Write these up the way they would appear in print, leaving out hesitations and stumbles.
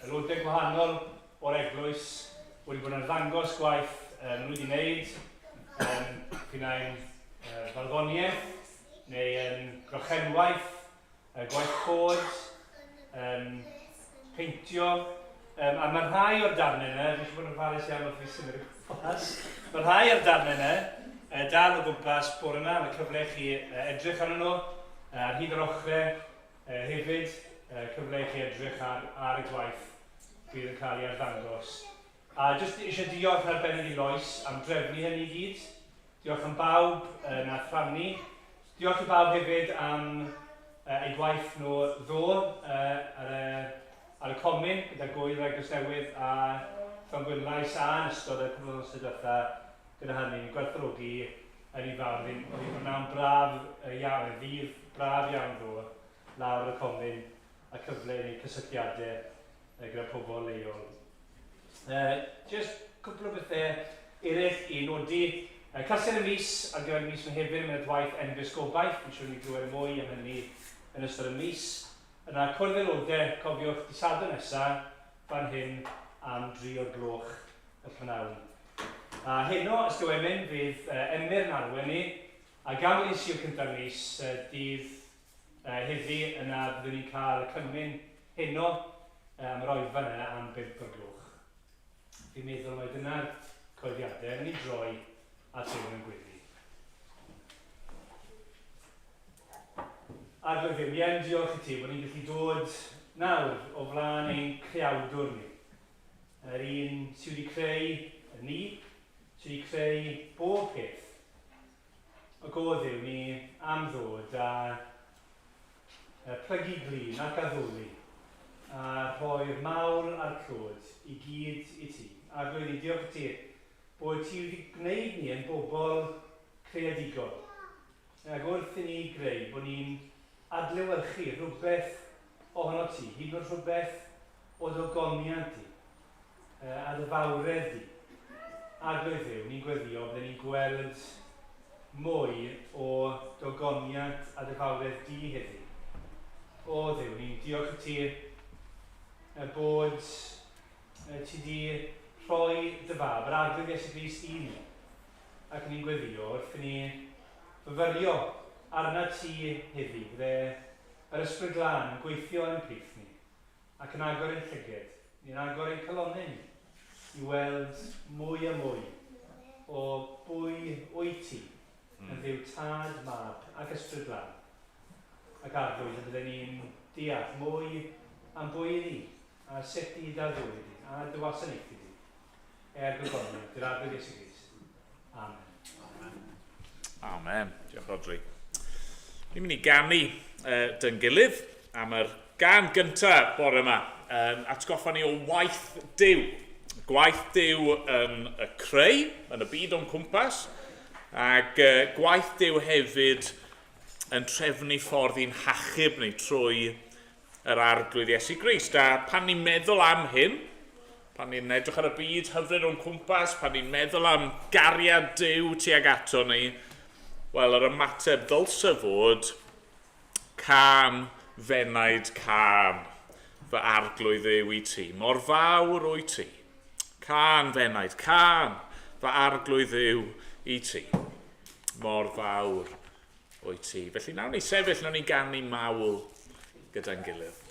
aelodau gwahanol o'r eglwys wedi bod yn arddangos gwaith maen nhw wedi wneud, p'un ai'n farddoniaeth neu yn grochenwaith, gwaith coed, peintio, a mae rhai o'r darnau yna, fi eisiau bod yn ofalus iawn wrth fi symud o gwmpas, mae rhai o'r darnau yna dal o gwmpas bore yma, mae cyfle i chi edrych arnyn nhw ar hyd yr ochrau hefyd, cyfle i chi edrych ar, ar y gwaith fydd yn cael ei arddangos. A jyst eisiau diolch yn arbennig i Lois am drefnu hynny i gyd. Diolch am bawb nath rhannu. Diolch i bawb hefyd am eu gwaith nhw ddo ar y, ar y comin gyda Gŵyl yr Eglwys Newydd a Llanddwynlais a yn ystod y cwpl o wythnosau diwetha gyda hynny. Ni'n gwerthfawrogi yn ei fawr. Oedd hi'n brynhawn braf iawn, ddydd braf iawn ddo lawr ar y comin a cyfle i wneud cysylltiadau gyda pobl leol. Jyst cwpl o bethau eraill i nodi. Clasur y mis ar gyfer mis Mehefin yn mynd at waith Enfys Gobaith. Fi'n siŵr ni glywed mwy am hynny yn ystod y mis. Yna cwrdd aelodau, cofiwch, dydd Sadwrn nesa, fan hyn am dri o'r gloch y prynhawn. A heno, Ysgol Emyn, fydd Emyr yn arwain ni, a gan bod hi'n Sul cynta'r mis, dydd heddi, yna byddwn ni'n cael y cymun heno am yr oedfa yna am bump o'r gloch. Fi'n meddwl mai dyna'r coeddiadau. Yn mynd i droi at rhywun yn gweddi. Arglwydd Dduw, ni yn diolch i ti bod ni'n gallu dod nawr o flaen ein creawdwr ni. Yr un sydd wedi creu ni, sydd wedi creu bob peth. Ac o Dduw, ni am ddod a plygu glin ac addoli, a rhoi'r mawl a'r clod i gyd i ti. Arglwydd, ni'n diolch i ti bod ti wedi gwneud ni yn bobl creadigol. Ac wrth i ni greu, bod ni'n adlewyrchu rhywbeth ohono ti, hyd yn oed rhywbeth o dy ogoniant di, a dy fawredd di. Arglwydd Dduw, ni'n gweddïo bydden ni'n gweld mwy o dy ogoniant a dy fawredd di heddi. O Dduw, ni'n diolch i ti bod ti di rhoi dy fab, yr Arglwydd Iesu Grist i ni, ac ni'n gweddïo wrth i ni fyfyrio arna ti heddi, bydde yr Ysbryd Glân yn gweithio yn plith ni. ac yn agor ein llyged, ni'n agor ein calonnau ni i weld mwy a mwy o bwy wyt ti, yn Dduw Tad, Mab ac Ysbryd Glân. Ac Arglwydd, y bydden ni'n deall mwy am bwy i ni, a sut i d'addoli di, a dy wasanaethu di, er gogoniant i'r Arglwydd Iesu Grist. Amen. Amen. Amen. Diolch, Rhodri. Ni'n mynd i ganu dyn gilydd am yr gan gyntaf bore yma. Yn atgoffa ni o waith Duw. Gwaith Duw yn y creu, yn y byd o'n cwmpas, ac gwaith Duw hefyd yn trefnu ffordd i'n hachub ni trwy yr Arglwydd Iesu Grist. A pan ni'n meddwl am hyn, pan ni'n edrych ar y byd hyfryd o'n cwmpas, pan ni'n meddwl am gariad Duw tuag ato ni, wel, yr ymateb ddylse fod, cân fenaid cân, fy Arglwydd Dduw i ti, mor fawr wyt ti. Cân fenaid cân, fy Arglwydd Dduw i ti, mor fawr wyt ti. Felly nawn ni sefyll, nawn ni ganu mawl gyda'n gilydd.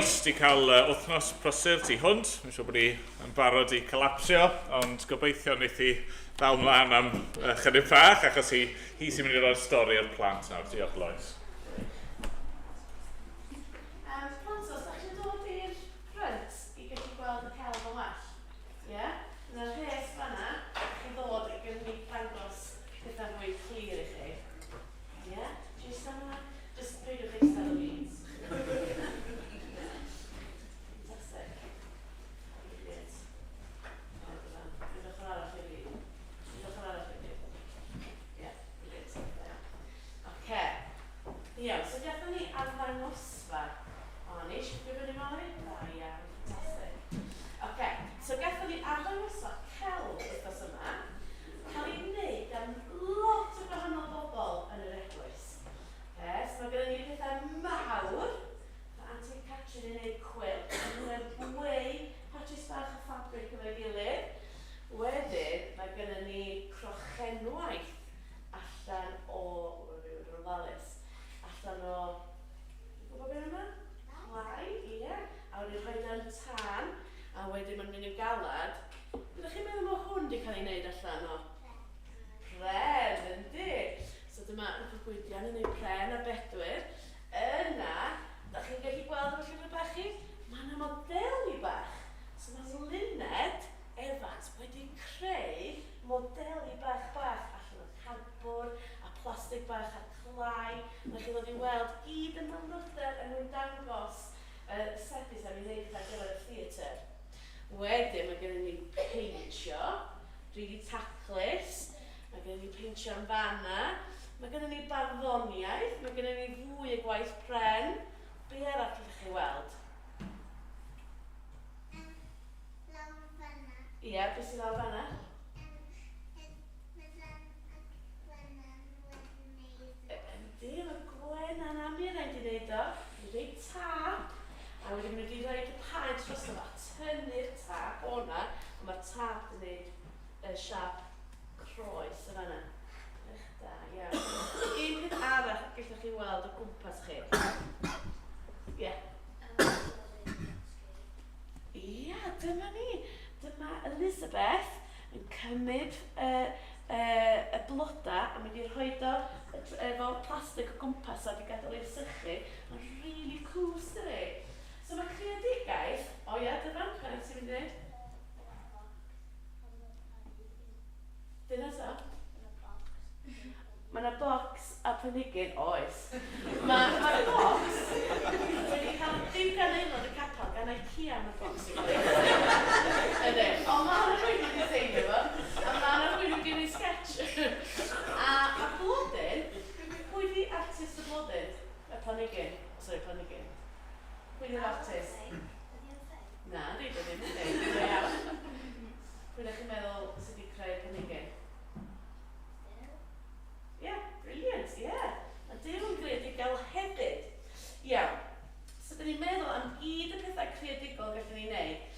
Lois di cael wythnos prysur tu hwnt. Mae'n siŵr bod hi yn barod i colapsio, ond gobeithio wneith hi ddal mlaen am chydig bach, achos hi, hi sy'n mynd i roi'r stori i'r plant nawr. Diolch, Lois. Plant, os da chi'n dod i'r ffrynt i gallu gweld y celf yn well, ie? Yeah? Yna'r rhes fanna, chi'n ddod i gynnig dangos pethau fwy clir i chi. Ie? Yeah? Jyst yna. Jyst peidiwch eistedd ar y leads. Fantastic. Brilliant. O, dyma. Bydd ochr arall i fi. Bydd ochr arall i fi. Ie, brilliant. Oce. Iawn, so gathon ni arddangosfa. O, ni eisiau gwybod fyny Mari? Da iawn, fantastic. Oce, so gathon ni arddangosfa celf wythnos yma. Cael ei wneud gan lot o gwahanol bobl yn yr eglwys. Oce, so mae gennym ni pethau mawr. Mae Auntie Catrin yn gwneud cwilt. Mae hwnna'n gweu patches bach o ffabric efo'i gilydd. Wedyn, mae gennym ni crochenwaith allan o... O, fi wedi bod yn ofalus. Allan o... Dwi'n gwybod beth yma? Clai, ie. A wedyn rhoi dan tân, a wedyn mae'n mynd yn galad. Ydych chi'n meddwl mae hwn wedi cael ei wneud allan o? Pren, yndi. So dyma Uncle Gwydion yn ei pren a bedwyr. Yna, da chi'n gallu gweld efo llyfr bach chi, mae yna modeli bach. So mae Luned Evans wedi creu modeli bach bach allan o cardboard a plastig bach a clai. Mae chi ddod i weld gyd yn manylder er mwyn dangos y sebys am ei wneud ar gyfer y theatr. Wedyn mae gennym ni peintio, rili taclus. Mae gennym ni peintio yn fanna. Mae gennym ni barddoniaeth, mae gennym ni fwy o gwaith pren. Be arall ydych chi weld? Lawr fanna. Ie, yeah, beth sydd lawr fanna? Yndi, mae Gwen a'n Amir wedi gwneud o. Wedi rhoi tap, a wedyn maen nhw wedi rhoi y paent drosto fo, a tynnu'r tap o'na, a mae'r tap wedi gwneud y siap croes yn fanna. Ych da, iawn. Un peth arall gallwch chi weld o gwmpas chi. Ie. Yeah. Ia, dyma ni. Dyma Elizabeth yn cymryd y, y, y bloda a mynd i rhoi o efo plastig o gwmpas a wedi gadael i'r sychu. Mae'n really cool, sydd? So mae creadigaeth... O ia, dyma, pa ti'n mynd i wneud? Dyna so. Mae yna bocs a planhigyn, oes. Mae ma bocs wedi cael dim gan aelod y capel, gan IKEA mae'r bocs wedi cael ei Ydy. Ond mae yna rhywun wedi seinio fo, a mae yna rhywun wedi gwneud sketch. A mae blodyn, pwy di artist y blodyn? Y planhigyn, sorry, planhigyn. Pwy di'r artist? Na, di, dio ddim yn ffein. Da iawn. Pwy ydych chi'n meddwl sydd wedi creu planhigyn? Ie, yeah, brilliant, ie. Yeah. Mae Duw yn greadigol hefyd. Iawn. So, dyn ni'n meddwl am gyd y pethau creadigol gallwn ni wneud.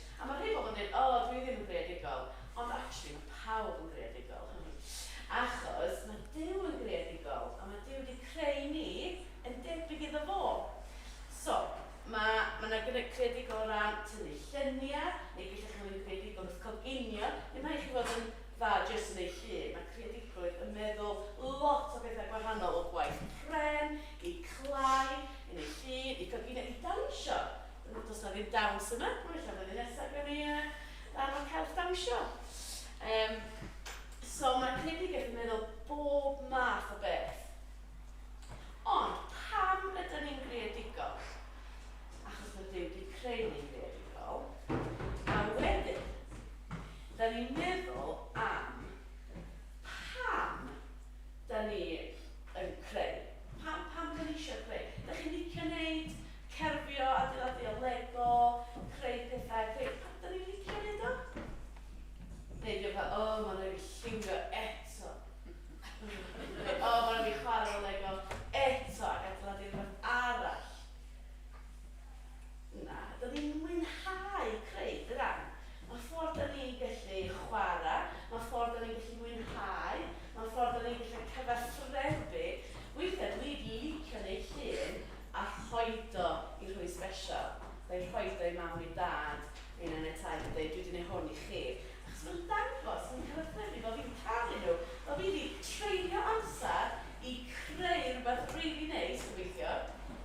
wedi gwneud hwn i chi. Achos mae'n dangos, mae'n cyfathrebu fel fi'n caru nhw, fel fi wedi treulio amser i creu rhywbeth rili neis, gobeithio,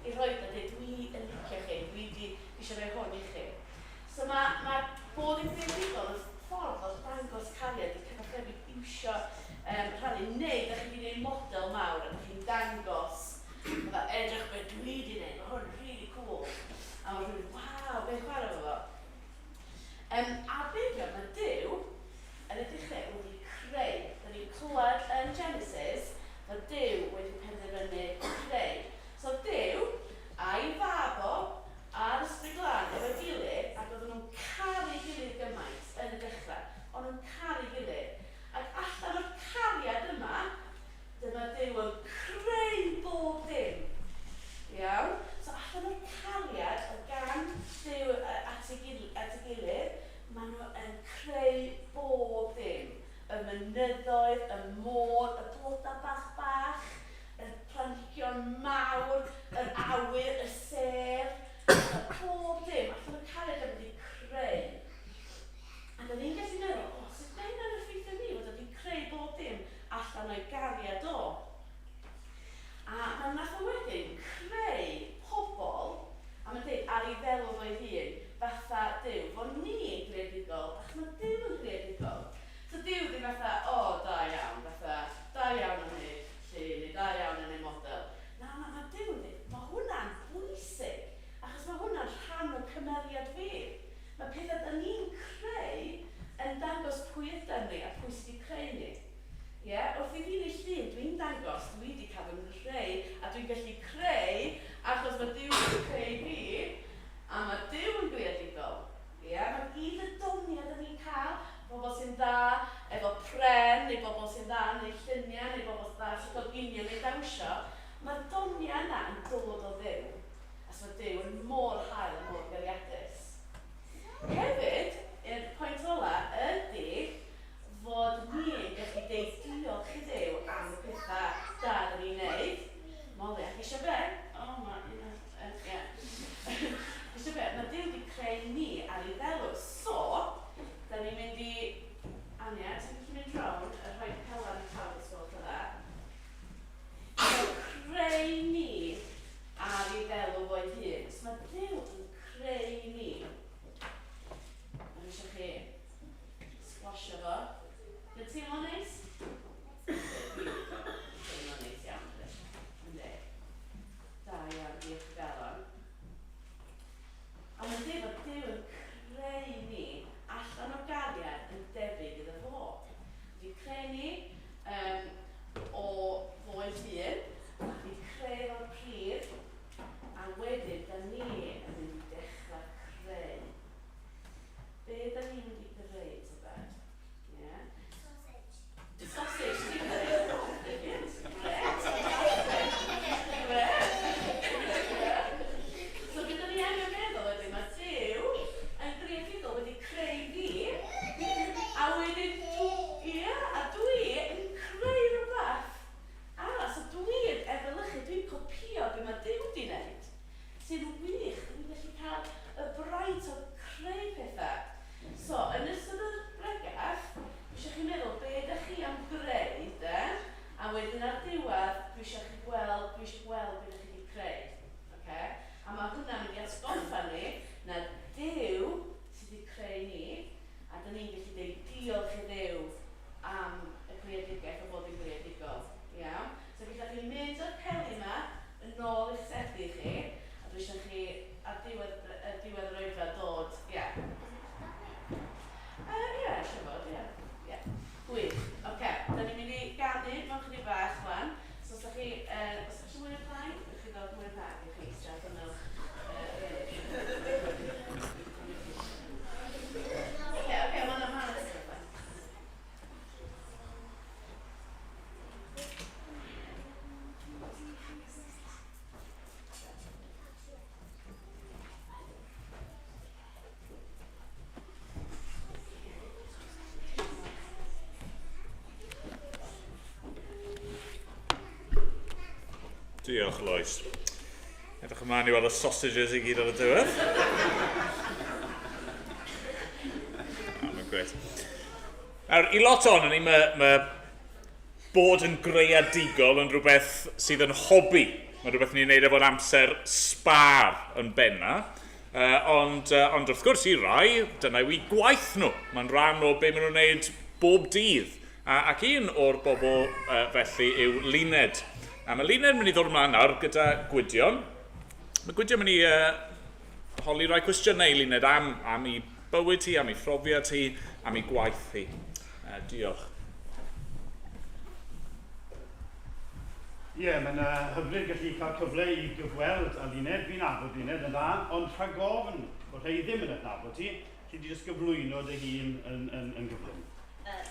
i rhoi a dweud dwi yn licio chi, dwi 'di, dwi eisiau rhoi hwn i chi. So mae, mae bod yn greadigol yn ffordd o ddangos cariad, i cyfathrebu, iwsio um, rhannu, neu da chi wedi gwneud model mawr a da chi'n dangos, fatha, edrych be dwi wedi gwneud, mae hwn yn really cool. A mae rhywun, waw, be chwarae efo fo. Um, a beidio, mae Duw yn y dechrau wedi creu. Da ni'n clywed yn Genesis fod Duw wedi penderfynu creu. So Duw a'i fab o a'r Ysbryd Glân efo'i gilydd ac oedden nhw'n caru gilydd gymaint yn y dechrau. O'n nhw'n caru gilydd. Ac allan o'r cariad yma, dyma Duw yn creu bob dim. Iawn? So allan o'r cariad oedd gan Duw at ei gilydd, maen nhw yn creu bob dim. Y mynyddoedd, y môr, y blodau bach bach, y planhigion mawr, yr awyr, y sêr, pob dim. Allan o'r cariad yma wedi creu. Ac oedd hi'n gallu meddwl, o, sut mae hynna'n effeithio ni, fod o wedi creu bob dim allan o'i gariad o. A mae nath o wedyn creu pobl, a mae'n dweud ar ei ddelw fo'i hun, fatha Duw, fod ni yn greadigol, achos mae Duw yn greadigol. So Duw ddim fatha, o, da iawn, fatha, da iawn am wneud llun, neu da iawn am wneud model. Na, na, mae Duw yn dweud, mae hwnna'n bwysig, achos mae hwnna'n rhan o cymeriad fi. Mae pethau da ni'n creu yn dangos pwy ydan ni a pwy sydd wedi creu ni. Ie, wrth i fi wneud llun, dwi'n dangos dwi wedi cael fy nghreu a dwi'n gallu creu achos mae Duw wedi creu fi a mae Duw yn greadigol. Ie, mae gyd y doniau da ni'n cael, bobl sy'n dda efo pren neu bobl sy'n dda yn neud lluniau neu bobl sy'n dda sy'n coginio neu dawnsio, mae'r doniau yna yn dod o Dduw. A so mae Duw yn mor hael a mor gariadus. Hefyd, yr pwynt ola ydy fod ni'n gallu deud diolch i Dduw am y pethau da da ni'n neud. Molly, ac eisiau be? O, oh, mae un o... Ie. Eisiau be? Mae Duw wedi creu ni ar ei ddelw. So, da ni'n mynd i... Ania, ti'n gallu mynd rownd a rhoi pelan i pawb os gwelwch yn dda. Creu ni ar ei ddelw fo'i hun. So mae Duw yn creu ni. Mae eisiau chi sgwasio fo. Dwi'n teimlo'n neis? Teimlo'n neis iawn. Yndi. Da iawn, diolch o galon. A mae'n dweud bod Duw yn creu ni allan o gariad yn debyg iddo fo. Wedi creu ni um, o fo'i hun, wedi creu o'r pridd, a wedyn da ni yn mynd i dechrau creu. Be da ni'n mynd i greu, tybed? Yeah. Sausage. Sausage, ti'n dweud? Brilliant. Gret. Gret. So be da ni angen meddwl ydy, mae Duw yn greadigol wedi creu fi, a wedyn, ie, a dwi yn creu rhywbeth arall. So dwi'n efelychu, dwi'n copïo be mae Duw wedi wneud, sy'n wych. Dwi'n gallu cael y braint o creu pethau. So, yn ystod y bregeth, dwi eisiau chi meddwl be ydych chi am greu, de? A wedyn ar diwedd, dwi eisiau chi gweld, dwi eisiau gweld be ydych chi wedi creu. Okay? A mae hwnna'n mynd i atgoffa ni na Duw sydd wedi creu ni, a dyn ni'n gallu dweud diolch i Dduw am y greadigaeth o fod yn greadigol. Iawn? So gallwch chi mynd o'r peli yma yn ôl i'ch seddi chi, a dwi eisiau chi ar diwedd, y diwedd yr oedfa dod, ie. Yeah. Ie, yeah, eisiau fod, ie. Yeah. Yeah. Gwych. Oce, okay. da ni'n mynd i ganu mewn chydig bach wan. So os ydych chi, os ydych chi mwy o plaen, ydych chi ddod mwy o plaen i chi eistedd yn ymyl. Oce, oce, mae'n amharu. Diolch, Lois. Edrych ymlaen i weld y sausages i gyd ar y diwedd. Gret. Nawr, i lot o'n ni, mae, mae bod yn greadigol yn rhywbeth sydd yn hobi. Mae'n rhywbeth ni'n neud efo'n amser sbar yn benna. Ond, ond wrth gwrs, i rai, dyna yw eu gwaith nhw. Mae'n rhan o be maen nhw'n neud bob dydd. A, ac un o'r bobl felly yw Luned. A mae Luned yn mynd i ddod ymlaen nawr gyda Gwydion. Mae Gwydion mynd i holi rai cwestiynau i Luned am, am ei bywyd hi, am ei phrofiad hi, am ei gwaith hi. Diolch. Ie, yeah, mae'n hyfryd gallu cael cyfle i gyfweld â Luned. Fi'n nabod Luned yn dda, ond rhag ofn bod rhai ddim yn adnabod ti, lle di jyst gyflwyno dy hun yn, yn, yn gyflym.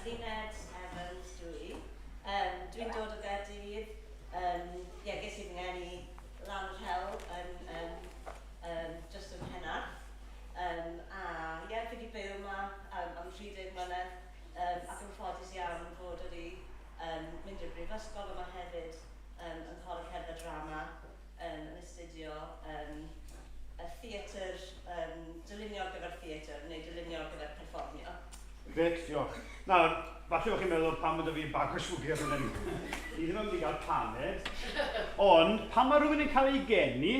Luned Evans dw i. Um, dwi'n dod o Gaerdydd. Um, yeah, ges i fy ngeni lan yr hewl yn, um, um, just yn Penarth. Um, a ie, yeah, fi wedi byw yma am 30 mlynedd ac yn ffodus iawn fod wedi um, mynd i'r brifysgol yma hefyd um, yn Coleg Cerdd a Drama um, yn astudio um, y theatr, um, dylunio ar gyfer theatr neu dylunio ar gyfer perfformio. Gret, diolch. Nawr, falle bod chi'n meddwl pam bod fi bag o siwgr fan hyn. Ni ddim yn mynd i gael paned. Ond, pan mae rhywun yn cael ei geni,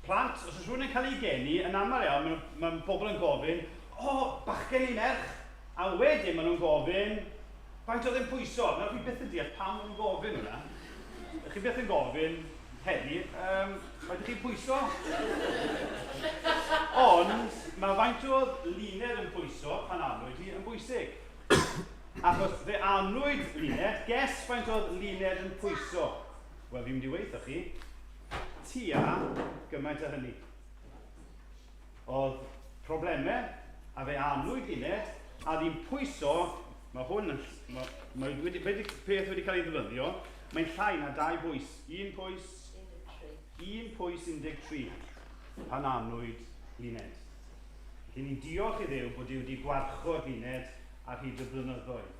plant, os oes rhywun yn cael ei geni, yn aml iawn, mae, mae pobl yn gofyn, o, oh, bachgen neu merch? A wedyn maen nhw'n gofyn, faint oedd e'n pwyso? Nawr, fi byth yn deall pam maen nhw'n gofyn hwnna. Chi byth yn gofyn heddi, um, faint ydych chi'n pwyso? Ond mae faint oedd Luned yn pwyso pan anwyd hi yn bwysig. Achos fe anwyd Luned, guess faint oedd Luned yn pwyso? Wel, fi'n mynd i weithio chi, tua gymaint â hynny. Oedd problemau, a fe anwyd Luned, a ddi'n pwyso, mae hwn yn, mae, mae wedi, wedi, peth wedi cael ei ddefnyddio, mae'n llai na dau bwys, un pwys, 13. Un pwys 13, pan anwyd Luned. Felly ni'n diolch i Dduw bod Duw wedi gwarchod Luned ar hyd y blynyddoedd.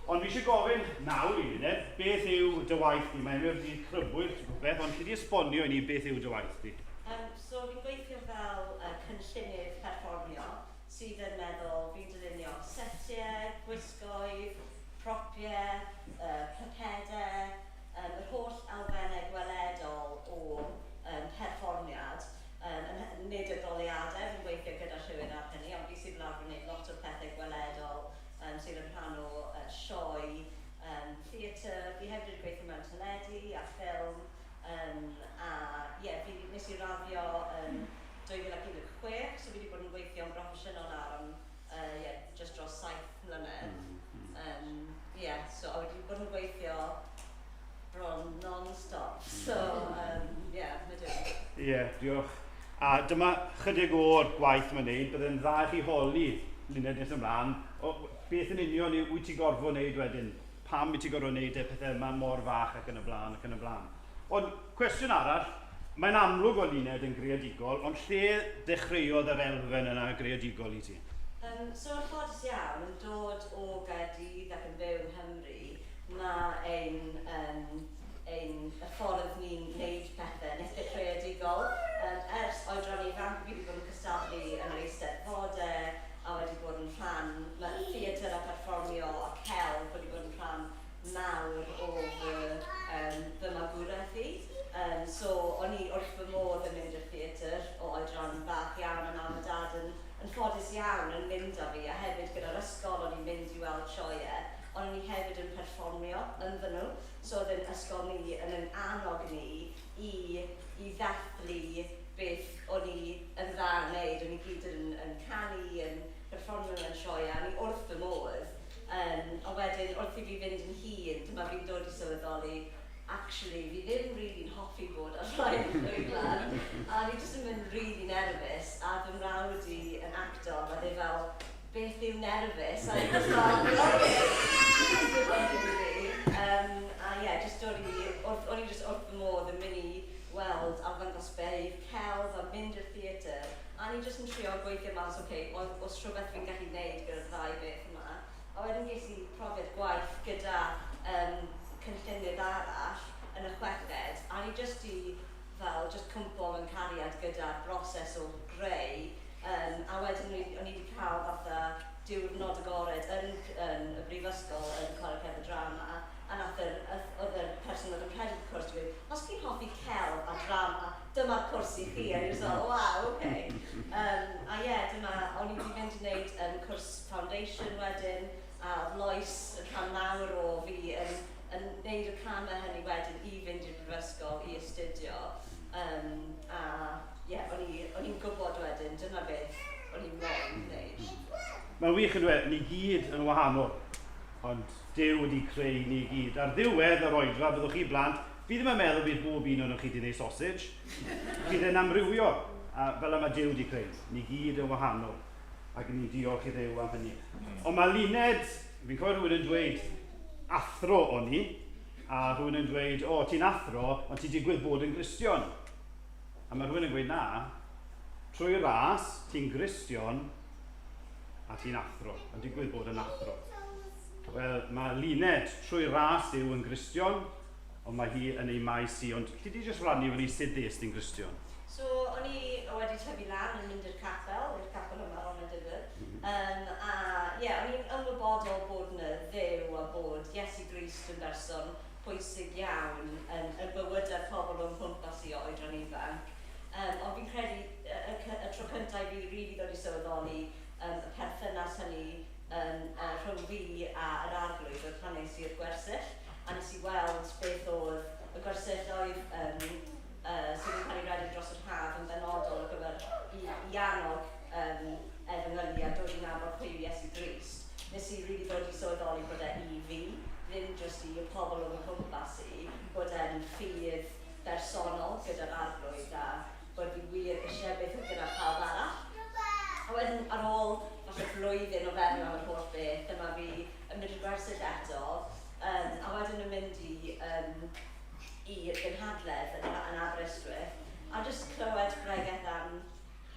Ond fi eisiau gofyn nawr i Luned, beth yw dy waith di? Mae'n wedi crybwyll rhywbeth, ond lle di esbonio i ni beth yw dy waith di? Um, so fi'n gweithio fel cynllunydd perfformio sydd yn meddwl fi'n dylunio setiau, gwisgoedd, propiau, pypedau, um, yr holl elfennau gweledol o um, perfformiad. Um, nid y goleuadau, fi'n gweithio gyda rhywun ar hynny, ond fi sydd fel arfer yn gwneud lot o'r pethau gweledol um, sydd yn rhan o sioe, um, theatr. Fi hefyd wedi gweithio mewn teledu a ffilm. Um, a ie, yeah, fi, nes i raddio yn 2016, so fi wedi bod yn gweithio'n broffesiynol nawr am yeah, just dros 7 mlynedd. Yeah, so a wedi bod yn gweithio bron non-stop. So, yeah, mae dim. Ie, yeah, diolch. A dyma chydig o'r gwaith mae'n neud, byddai'n dda i chi holi Luned nes ymlaen, o, beth yn union yw wyt ti'n gorfod wneud wedyn? Pam wyt ti'n gorfod wneud y pethau yma mor fach ac yn y blaen ac yn y blaen? Ond cwestiwn arall, mae'n amlwg o Luned yn greadigol, ond lle dechreuodd yr elfen yna greadigol i ti? So yn ffodus iawn, yn dod o Gaerdydd ac yn byw yng Nghymru, mae ein, um, ein, y ffordd ni'n neud pethau yn eitha creadigol. Ers oedran ifanc, fi wedi bod yn cystadlu yn yr eisteddfodau a wedi bod yn rhan, mae theatr a perfformio a celf wedi bod yn rhan mawr o fy, fy magwraeth i. So o'n i wrth fy modd yn mynd i'r theatr o oedran bach iawn a mam a dad yn, yn ffodus iawn yn mynd â fi a hefyd gyda'r ysgol o'n i'n mynd i weld sioeau, ond o'n i hefyd yn perfformio ynddyn nhw. So oedd yn ysgol ni yn yn annog ni i, i ddathlu beth o'n i yn dda yn wneud. O'n i gyd yn, yn canu, yn perfformio mewn sioeau, o'n i wrth fy modd. A wedyn, wrth i fi fynd yn hŷn, dyma fi'n dod i sylweddoli, actually, fi ddim really'n hoffi bod ar flaen y llwyfan. A o'n i jyst yn mynd really nervous, a fy mrawd i yn actor, mae fe fel, beth yw nervous? A o'n i just fel, okay, gwybod beth i fi. A ie, yeah, just dod i, wrth, o'n i just wrth fy modd yn mynd i weld arddangosfeydd, celf a mynd i'r theatr. A o'n i jyst yn trio gweithio mas, okay, os rhywbeth fi'n gallu gwneud gyda'r ddau beth yma. A wedyn ges i profiad gwaith gyda cynllunydd arall yn y chweched, a o'n i jyst i fel, just cwmpo mewn cariad gyda'r broses o greu. A wedyn o'n i wedi cael fatha diwrnod dyma'r cwrs i chi, a ni'n fel, wow, okay. A ie, yeah, dyma, o'n i wedi mynd i wneud cwrs foundation wedyn, a oedd Lois yn rhan mawr o fi yn, yn wneud y camau hynny wedyn i fynd i'r brifysgol i astudio. A ie, yeah, o'n i'n gwybod wedyn, dyma beth o'n i'n moyn gwneud. Mae'n wych yn dweud, ni gyd yn wahanol, ond Duw wedi creu ni gyd. Ar ddiwedd yr oedfa, byddwch chi blant, fi ddim yn meddwl bydd bob un ohonoch chi wedi gwneud sausage. Bydd e'n amrywio, a fel yma Duw wedi creu. Ni gyd yn wahanol, ac ni'n diolch i Dduw am hynny. Ond mae Luned, fi'n cofio rhywun yn dweud, athro o'n i, a rhywun yn dweud, o, ti'n athro, ond ti'n digwydd bod yn Gristion. A mae rhywun yn gweud, na, trwy ras, ti'n Gristion, a ti'n athro, yn digwydd bod yn athro. Wel, mae Luned trwy ras yw yn Gristion, ond mae hi yn ei maes hi, ond alli di jyst rannu efo ni sut ddes di'n Gristion? So, o'n i wedi tyfu lan yn mynd i'r capel, i'r capel yma o'n y Difyr. A ie, yeah, o'n i'n ymwybodol bod yna Dduw a bod Iesu Grist yn berson pwysig iawn yn, yn bywydau pobl o'n nghwmpas i o oedran ifanc. Ond fi'n credu y, y, y tro cyntaf i fi rili really ddod i sylweddoli y perthynas hynny rhwng fi a yr arglwydd oedd pan es i'r gwersyll, a nes i weld beth oedd y gwersylloedd sydd yn cael ei redeg dros yr haf yn benodol ar gyfer i, i annog efengylu a dod i nabod pwy yw Iesu Grist. Nes i rili really ddod i sylweddoli bod e i fi, ddim jyst i y pobl o fy nghwmpas i, bod e'n ffydd bersonol gyda'r arglwydd a bod fi wir eisiau beth oedd gyda pawb arall. A wedyn ar ôl falle blwyddyn o feddwl am yr holl beth, dyma fi yn mynd i'r gwersyll eto, a wedyn yn mynd i, i'r gynhadledd yn, yn Aberystwyth, a jyst clywed bregeth am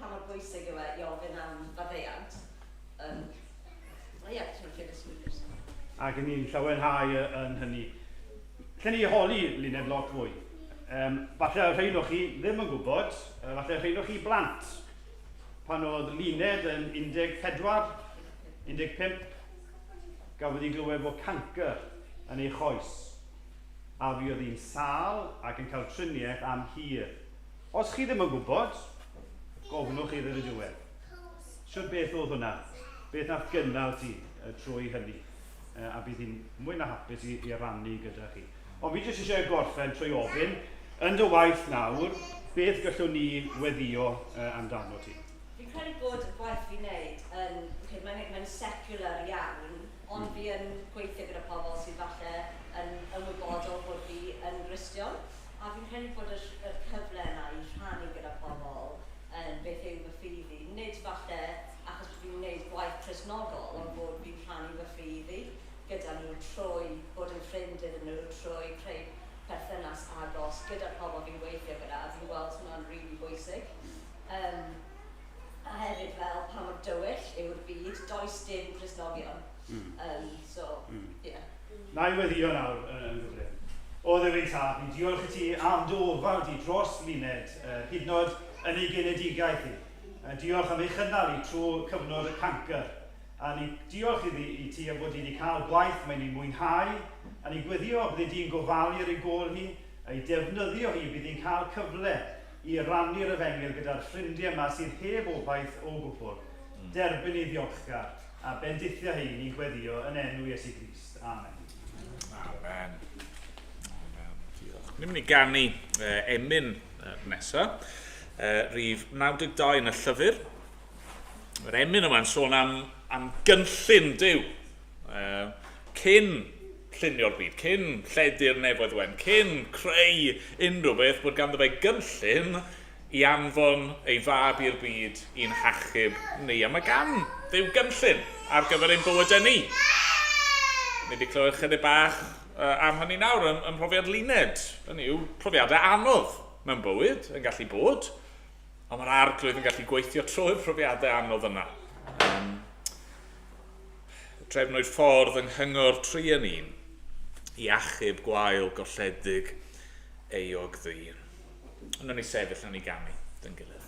pa mor bwysig yw e i ofyn am faddeuant. Ie, yeah, ti'n ffili. Ac yn ni'n llawenhau yn hynny. Lle ni holi Luned lot fwy. Falle rhain o chi ddim yn gwybod, falle rhain o chi blant. Pan oedd Luned yn 14, 15, gafodd hi glywed bod cancer yn ei choes. A fi oedd hi'n sâl ac yn cael triniaeth am hir. Os chi ddim yn gwybod, gofynnwch iddo yn y diwedd. Shwt beth oedd hwnna? Beth nath gynnal ti trwy hynny? A bydd hi'n mwy na hapus i, i rannu gyda chi. Ond fi jyst eisiau gorffen trwy ofyn, yn dy waith nawr, beth gallwn ni weddio amdano ti? Fi'n credu bod y gwaith fi'n neud yn, okay, mae'n mae secular iawn, ond fi yn gweithio gyda pobl sydd falle yn ymwybodol bod fi yn Gristion. A fi'n credu bod y, y cyfle yna i rhannu gyda pobl yn beth yw fy ffydd i. Nid falle achos bod fi'n gwneud gwaith Cristnogol, ond bod fi'n rhannu fy ffydd i gyda nhw trwy bod yn ffrind iddyn nhw, trwy creu perthynas agos gyda'r pobl fi'n gweithio gyda, a fi'n gweld hwnna'n rili really bwysig. A hefyd fel pa mor dywyll yw'r byd, does dim Cristnogion. So, yeah. Na i weddio nawr yn gyflym. O Dduw ein tad, ni'n diolch i ti am dy ofal di dros Luned, hyd yn oed yn ei genedigaeth hi. Diolch am ei chynnal i trwy cyfnod y cancr. A ni diolch iddi i ti am fod hi wedi cael gwaith mae'n ei mwynhau, a ni'n gweddio bydde di'n gofalu ar ei gôl hi, a'i defnyddio hi, bydd hi'n cael cyfle i rannu'r efengyl gyda'r ffrindiau yma sydd heb obaith o gwbl. Derbyn ei ddiolchgar, a bendithio hi ni'n gweddio yn enw Iesu Grist. Amen. Amen. Amen. Diolch. Ni'n mynd i ganu emyn nesaf, rhif 92 yn y llyfr. Mae'r emyn yma'n sôn am, am gynllun Duw. Cyn llunio'r byd, cyn lledu'r nefoedd wen, cyn creu unrhyw beth, bod ganddo fe gynllun i anfon ei fab i'r byd i'n hachub ni. A mae gan Dduw gynllun ar gyfer ein bywydau ni. Ni wedi clywed chydig bach am hynny nawr ym, ym mhrofiad Luned. Hynny yw, profiadau anodd mewn bywyd yn gallu bod, ond mae'r arglwydd yn gallu gweithio trwy'r profiadau anodd yna. Trefnwyd ffordd yng nghyngor tri yn un i achub gwael golledig euog ddyn. Ond ni sefyll, nawn ni ganu dyn gilydd.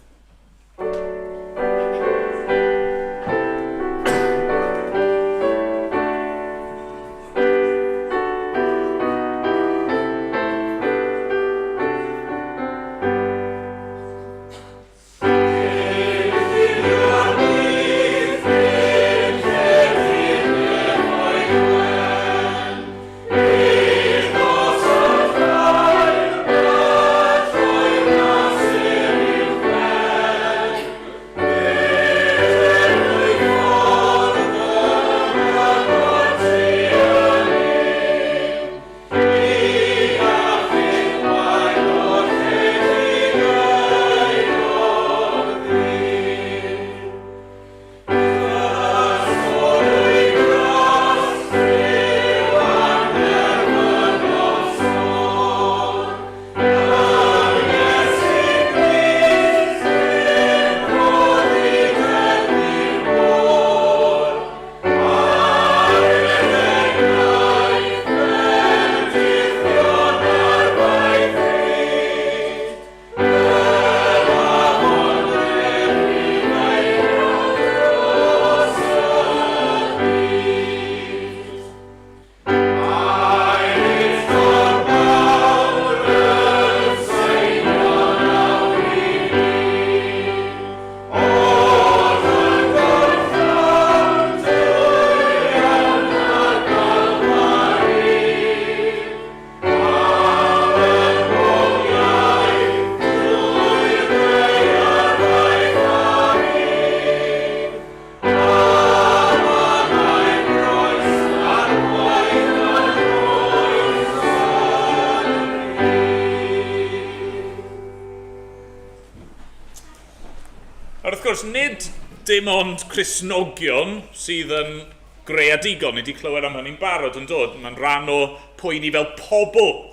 gwrs, nid dim ond Cristnogion sydd yn greadigol. Ni wedi clywed am hynny'n barod yn dod. Mae'n rhan o pwy ni fel pobl,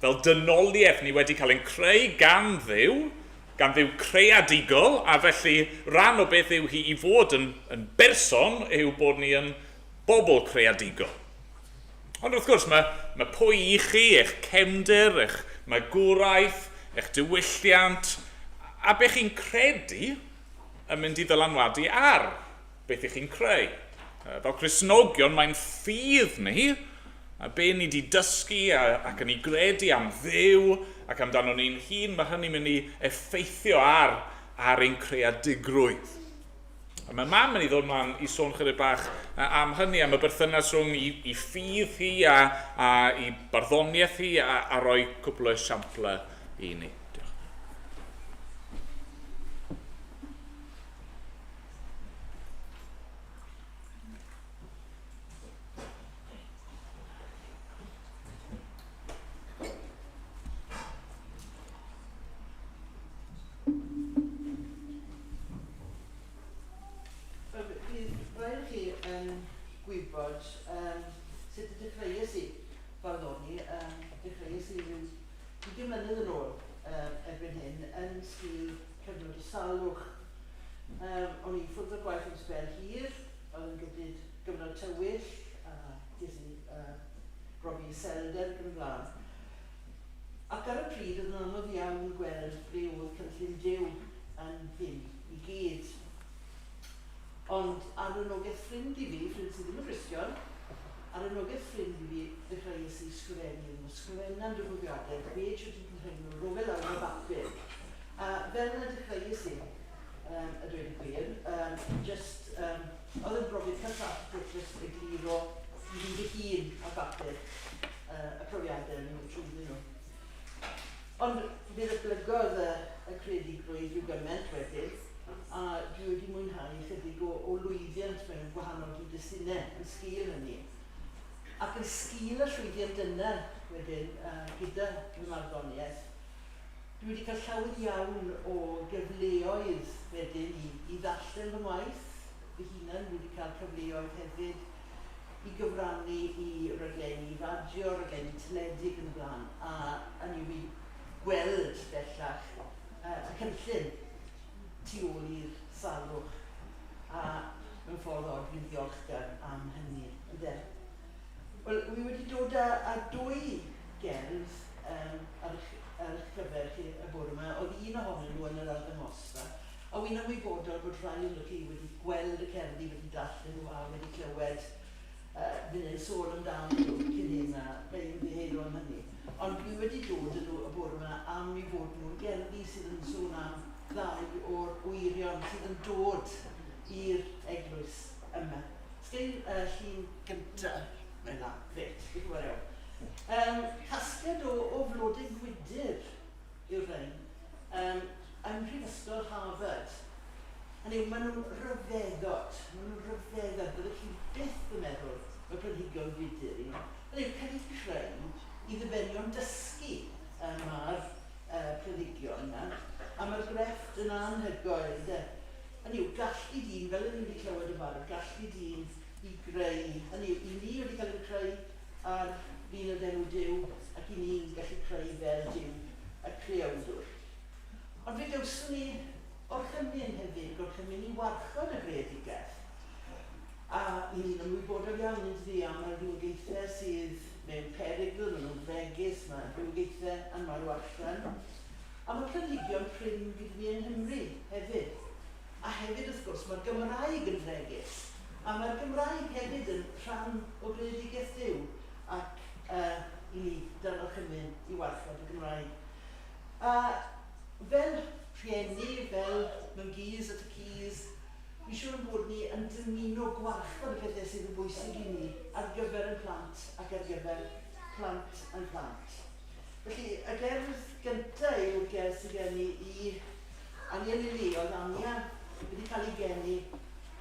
fel dynoliaeth, ni wedi cael ein creu gan Dduw, gan Dduw creadigol, a felly rhan o beth yw hi i fod yn, yn berson yw bod ni yn bobl creadigol. Ond wrth gwrs, mae, mae pwy i chi, eich cefndir, eich magwraeth, eich diwylliant, a beth chi'n credu yn mynd i ddylanwadu ar beth ych chi'n creu. Fel Cristnogion, mae'n ffydd ni, a be ni wedi dysgu a, ac yn ei gredu am Dduw ac amdano ni'n hun, mae hynny'n mynd i effeithio ar, ar ein creadigrwydd. A mae mam yn ei ddod mlaen i sôn chydig bach am hynny, am y berthynas rhwng i, i ffydd hi a, a i barddoniaeth hi a, a rhoi cwpl o esiamplau i ni. Diolch. Wel, bydd rhai o chi yn gwybod um, sut y dechreuais i farddoni. Um, dechreuais i ryw 20 mlynedd yn ôl um, erbyn hyn yn sgil cyfnod o salwch. Um, o'n i'n ffwrdd o'r gwaith am sbel hir, oedd yn gyfnod, gyfnod tywyll, a ges i uh, brofi iselder ac yn y blaen. Ac ar y pryd oedd yn anodd iawn gweld ble oedd cynllun Duw yn hyn i gyd. Ond ar anogaeth ffrind i fi, ffrind sydd ddim yn Gristion, ar anogaeth ffrind i fi ddechreuais i sgrifennu iddyn nhw, sgrifenna'n dy brofiadau, dweud shwt wyt ti'n teimlo, rho fe lawr ar bapur. A fel yna dechreuais i, um, a dweud y gwir, um, just, um, oedd yn brofiad cathartic just egluro i fi fy hun ar bapur. y profiadau o'n i'n mynd trwyddyn nhw. Ond fe ddatblygodd y, y creadigrwydd rhyw gymaint wedyn, a dwi wedi mwynhau ychydig o, o lwyddiant mewn gwahanol gyd-destunau yn sgil hynny. Ac yn sgil y llwyddiant yna wedyn, uh, gyda fy marddoniaeth, dwi wedi cael llawer iawn o gyfleoedd wedyn i, i ddarllen fy ngwaith fy hunan, dwi wedi cael cyfleoedd hefyd i gyfrannu i raglenni radio, raglenni teledu ac yn y blaen, a hynny yw i gweld bellach uh, y cynllun tu ôl i'r salwch, a mewn ffordd od fi'n ddiolchgar am hynny. Ynde? Wel, wi wedi dod â, â dwy gerdd um, ar, eich, ar eich cyfer chi y bore yma. Oedd un ohonyn nhw yn yr arddangosfa, A wi'n ymwybodol bod rhai ohonoch chi wedi gweld y cerddi, wedi darllen nhw a wedi clywed uh, fi'n sôn amdanyn nhw cyn hyn a fe ymddiheuro am hynny. Ond dwi wedi dod â nhw y bore yma am eu bod nhw'n gerddi sydd yn sôn am ddau o'r wyrion sydd yn dod i'r eglwys yma. Sgyn uh, llun gynta? Mae'n dda, gret, diolch yn fawr iawn. Um, casgliad o, o flodau gwydr yw'r rhain. Um, ym Mhrifysgol Harvard. Hynny yw, maen nhw'n rhyfeddod. Maen nhw'n rhyfeddod. Byddwch chi byth yn meddwl mae planhigion gwydr i nhw. Hynny yw, cael eu creu i ddibenion dysgu um, mae'r uh, planhigion yma. A mae'r grefft yn anhygoel, ynde? Hynny yw, gallu dyn, fel ydyn ni wedi clywed yn barod, gallu dyn i greu. Hynny yw, i ni wedi cael ein creu ar lun o ddelw Duw, ac i ni'n gallu creu fel Duw, y creawdwr. Ond fe gawson ni orchymyn hefyd, gorchymyn i warchod y greadigaeth. A i ni'n ymwybodol iawn yn dydi am y rhywogaethau sydd mewn perygl, maen nhw'n fregus, mae rhywogaethau yn marw allan. A mae planhigion prin gyda ni yng Nghymru hefyd. A hefyd, wrth gwrs, mae'r Gymraeg yn fregus. A mae'r Gymraeg hefyd yn rhan o greadigaeth Duw ac uh, i ni dan orchymyn i warchod y Gymraeg. A fel rhieni, fel mam-gus a tad-cus, fi'n siŵr ein bod ni yn dymuno gwarchod y pethau sydd yn bwysig i ni ar gyfer ein plant ac ar gyfer plant ein plant. Felly, y gerdd gyntaf yw'r gerdd sydd gen i i Ania Lili. Oedd Ania wedi cael ei geni,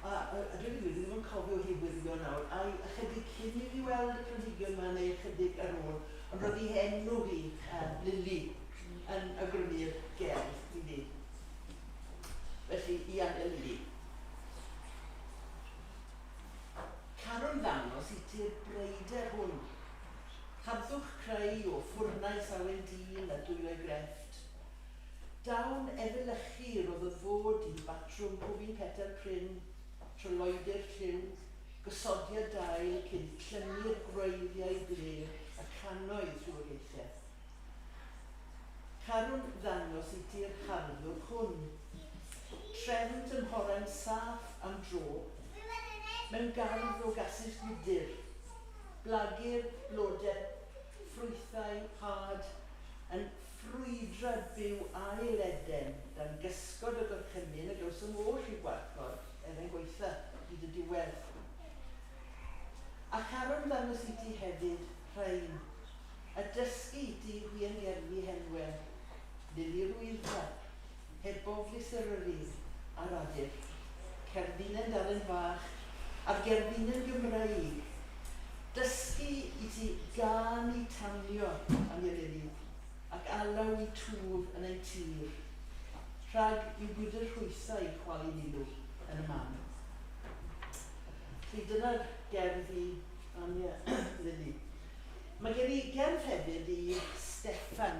a, a, a dweud y gwir, dwi ddim yn cofio hi wirion nawr, ai ychydig cyn i fi weld y planhigion yma neu ychydig ar ôl, Ond roedd ei henw hi, Lili, yn awgrymu'r gerdd i fi. Felly, i Ania Lili. creu o ffwrnais awen dyn a dwylo'i grefft. Dawn efelychu roddodd fod i batrwm pob un petal prin, tryloywder lliw, gosodiad dail cyn clymu'r gwreiddiau blêr y cannoedd rhywogaethau. Carwn ddangos i ti'r harddwch hwn. Trefn tymhorau'n saff am dro, mewn gardd o gasus gwydr. Blagur, blode, ffrwythau, had, yn ffrwydrad byw ail Eden, dan gysgod y gorchymyn a gawsom oll i'w gwarchod er ein gwaetha, hyd y diwedd. A charwn ddangos iti hefyd rhain, a dysgu iti hwiangerddi henwe, Lili'r Wyddfa, Hebof Lys Eryri, a Radur, cerddinen dalen fach, a'r gerddinen Gymreig, dysgu i ti gân i tanio am Eryri, ac alaw i twf yn ein tir, rhag i'w gwydr rhwysau chwalu lilw yn y man. Felly dyna'r gerdd i Anya Lili. Mae gen i gerdd hefyd i Steffan.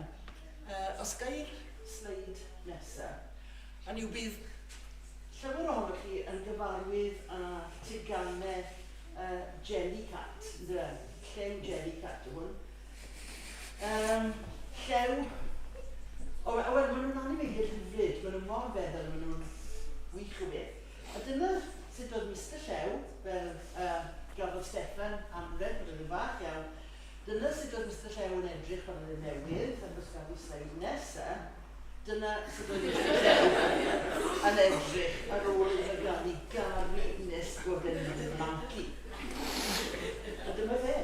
Os ga i'r sleid nesaf. Hynny yw, bydd llawer ohonoch chi yn gyfarwydd â teganau Jellycat, yndyfe? Llew Jellycat yw hwn. Llew... O, wel, maen nhw'n anifeiliaid hyfryd, maen nhw mor feddal, maen nhw'n wych o beth. A dyna sut oedd Mister Llew, fel gafodd Steffan anrheg pan oedd yn fach iawn, dyna sut oedd Mister Llew yn edrych pan oedd e'n newydd, ac os gaf i sleid nesa, dyna sut oedd Mister Llew yn edrych ar ôl iddo gael ei garu nes bod e'n manci. A dyma fe.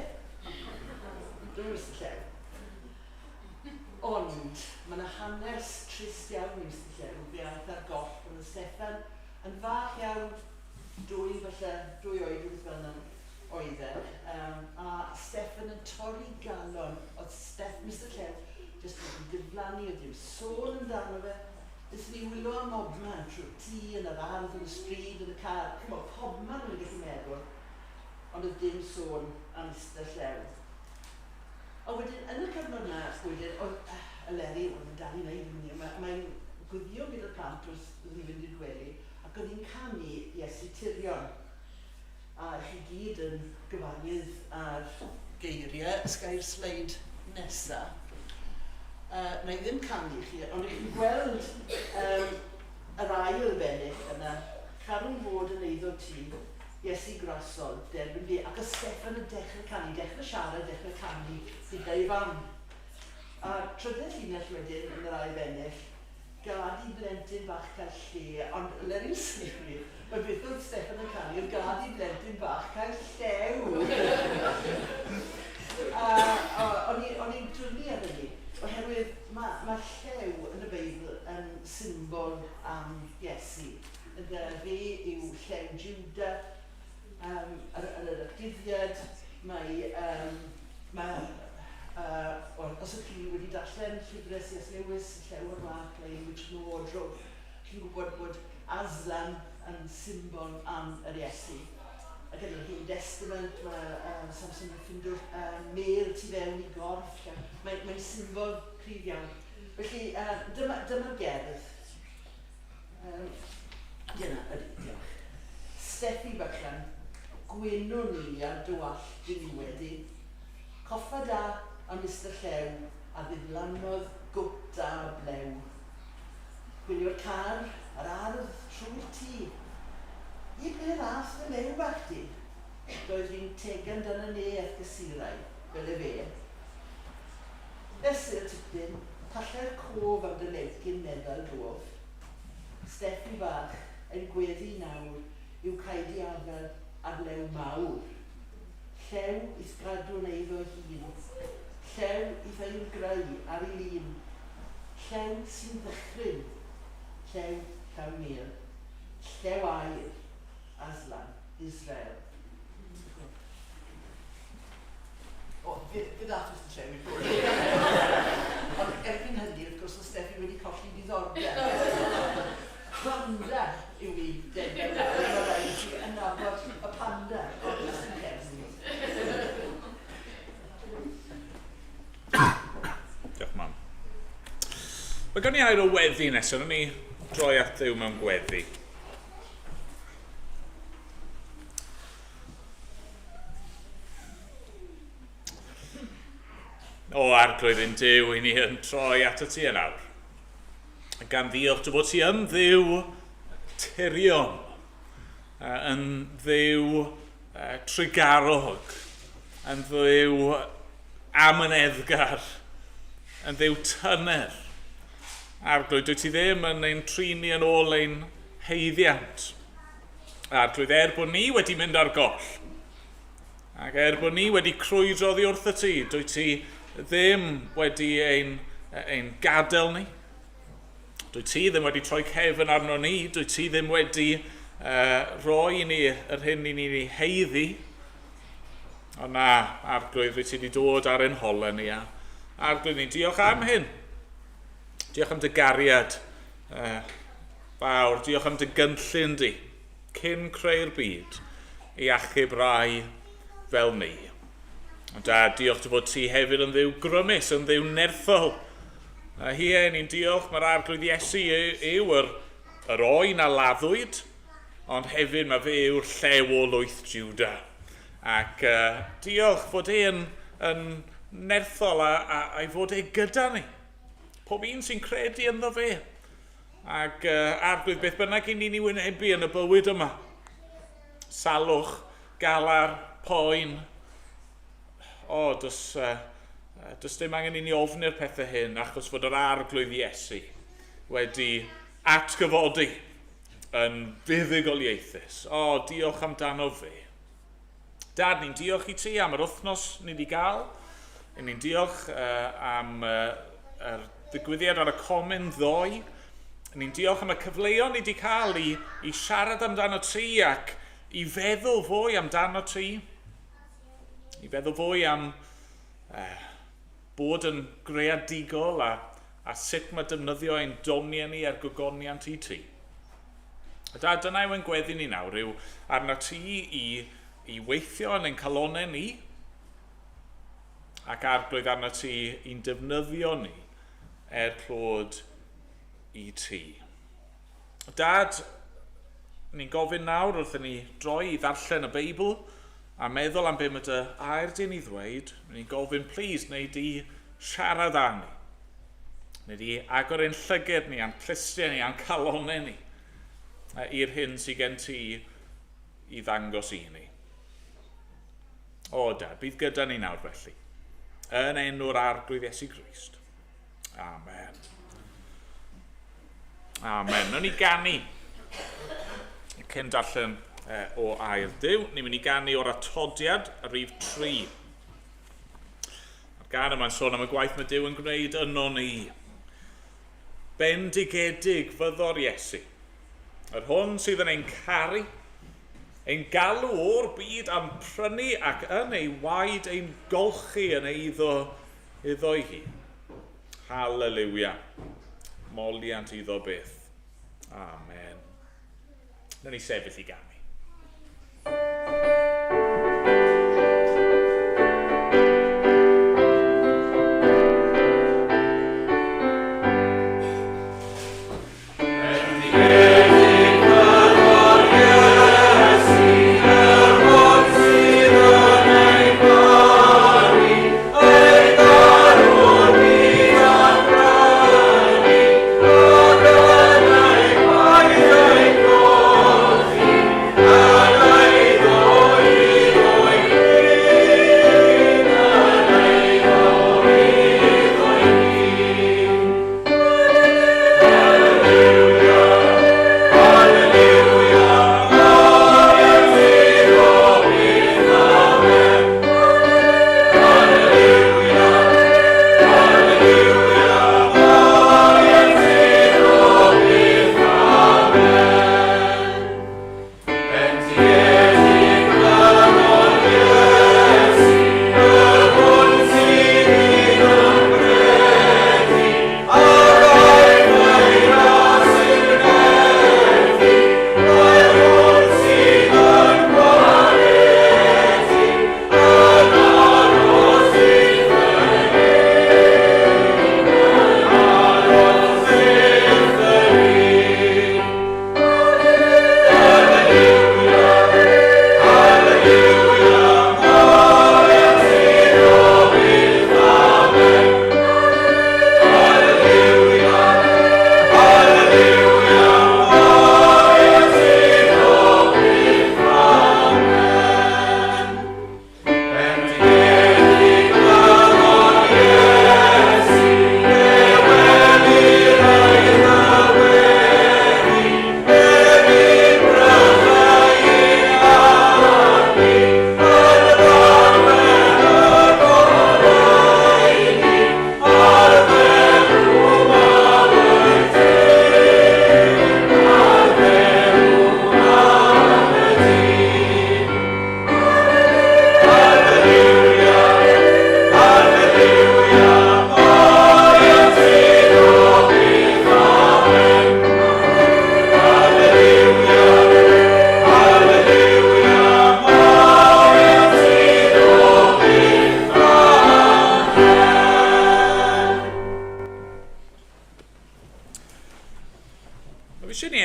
Dyma Mister Llew. Ond mae yna hanes trist iawn i Mister Llew, fe aeth ar goll pan oedd Steffan yn fach iawn, dwy falle, dwy oed, rhywbeth fel yna oedd e. A Steffan yn torri galon, oedd Steff, Mister Llew jyst wedi diflannu, oedd dim sôn amdano fe. Nethon ni wylo am bobman, trwy'r tŷ, yn yr ardd, yn y stryd, yn y car, chimod, pobman o'n i'n gallu meddwl, ond oedd dim sôn am Mister Llew. A wedyn, yn y cyfnod 'na, wedyn, oedd Eleri, wel, mae'n dal i wneud hynny, mae'n gweddïo gyda'r plant wrth iddyn nhw fynd i'r gwely, ac oedd hi'n canu Iesu Tirion. A chi gyd yn gyfarwydd â'r geiriau, os ga i'r sleid nesa. Na i ddim canu i chi, ond ych chi'n gweld yr ail bennill yna, carwn fod yn eiddo ti, Iesu Grasol, derbyn fi. Ac oedd Steffan yn dechrau canu, dechrau siarad, dechrau canu gyda'i fam. A trydydd llinell wedyn yn yr ail bennill, gad i blentyn bach cael lle, ond Leri'n sylwi, mae beth oedd Steffan yn canu oedd gad i blentyn bach cael llew. A o'n i'n dwlu ar hynny, oherwydd mae llew yn y Beibl yn symbol am Iesu. Ynde, fe yw llew Juda, yn yr ymguddiad, mae, mae, wel, os ydych chi wedi darllen llyfrau C.S. Lewis, Llew o'r Wâc, Lion, Witch and the Wardrobe, chi'n gwybod bod Aslan yn symbol am yr Iesu. Ac yn yr Hen Destament, mae Samson yn ffindo'r mêl tu fewn i gorff. Mae'n symbol cryf iawn. Felly, dyma'r gerdd. Dyna, ydy, diolch. Steffi bychan, gwenwn ni ar dy wallt diniwed di. Coffa da am Mister Llew a ddiflannodd gwt a blew. Gwylio'r car, yr ardd, trwy'r tŷ. I ble ddath dy lew bach di? Doedd fi'n tegan dan y ne a'th gysurau, fel e fe. Fesur tipyn, pallai'r cof am dy lewcyn meddal dof. Steffi fach, ein gweddi nawr yw cael di afael ar lew mawr. Llew i'th gadw'n eiddo hun, llew i'th ailgreu ar ei lun, llew sy'n ddychryn, llew llawn mêl, llew aur, Aslan, Israel. O, fe ddath Mister Llew i ffwrdd. Ond erbyn hynny, wrth gwrs, oedd Steffi wedi colli diddordeb. Panda yw ei denau nawr, mae rhaid i chi yn nabod y panda, ond jyst yn cefn. Gawn ni air o weddi nesaf, wnawn ni droi at Dduw mewn gweddi. O, arglwydd ein Duw, i ni yn troi at y ti yn awr. Gan ddiolch dy fod ti yn Dduw tirion, yn Dduw trugarog, yn Dduw amyneddgar, yn Dduw tyner. Arglwydd, dwyt ti ddim yn ein trin ni yn ôl ein haeddiant. Arglwydd, er bod ni wedi mynd ar goll, ac er bod ni wedi crwydro oddi wrth y ti, dwyt ti ddim wedi ein, ein gadael ni. Dwyt ti ddim wedi troi cefn arno ni, dwyt ti ddim wedi uh, rhoi i ni yr hyn i ni'n ei heiddi. Ond na, arglwydd, dwyt ti wedi dod ar ein holau ni. A arglwydd, ni'n diolch am hyn. Diolch am dy gariad uh, fawr, diolch am dy gynllun di, cyn creu'r byd, i achub rai fel ni. Ond da, diolch dy fod ti hefyd yn ddiw grymus, yn ddiw nerthol. A hi e, ni'n diolch, mae'r arglwydd Iesu yw yr, yr oen a laddwyd, ond hefyd mae fe yw'r llew o lwyth Juda. Ac uh, diolch fod e'n yn nerthol a, a, a'i fod e gyda ni. Pob un sy'n credu ynddo fe. Ac uh, arglwydd, beth bynnag i ni'n ei wynebu yn y bywyd yma. Salwch, galar, poen. O, does, uh, does dim angen i ni ofni'r pethau hyn achos fod yr arglwydd Iesu wedi atgyfodi yn fuddugoliaethus. O, diolch amdano fe. Dad, ni'n diolch i ti am yr wythnos ni wedi gael. Ni'n diolch uh, am uh, yr ddigwyddiad ar y comin ddoe. Ni'n diolch am y cyfleon ni wedi cael i, i siarad amdano ti ac i feddwl fwy amdano ti. I feddwl fwy am uh, bod yn greadigol a, a sut mae defnyddio ein doniau ni er gogoniant i ti. A da, dyna yw ein gweddi ni nawr, yw arna ti i, i weithio yn ein calonau ni, ac arglwydd arna ti i'n defnyddio ni er clod i ti. Dad, ni'n gofyn nawr wrth i ni droi i ddarllen y Beibl a meddwl am be mae dy air di'n ei ddweud, ni'n gofyn, please, neu di siarad â ni. Neu di agor ein llyged ni, a'n clustiau ni, a'n calonau ni i'r hyn sydd gen ti i ddangos i ni. O, da, bydd gyda ni nawr felly. Yn enw'r Arglwydd Iesu Grist. Amen. Amen. Nawn ni ganu cyn darllen o air Duw. Ni'n mynd i ganu o'r atodiad, y rhif 3. Mae'r gan yma'n sôn am y gwaith mae Duw yn gwneud yno ni. Bendigedig fyddo'r Iesu, yr hwn sydd yn ein caru, ein galw o'r byd a'n prynu ac yn ei waed ein golchi yn eiddo iddo'i hun. Haleliwia. Moliant iddo byth. Amen. Nawn ni sefyll i ganu.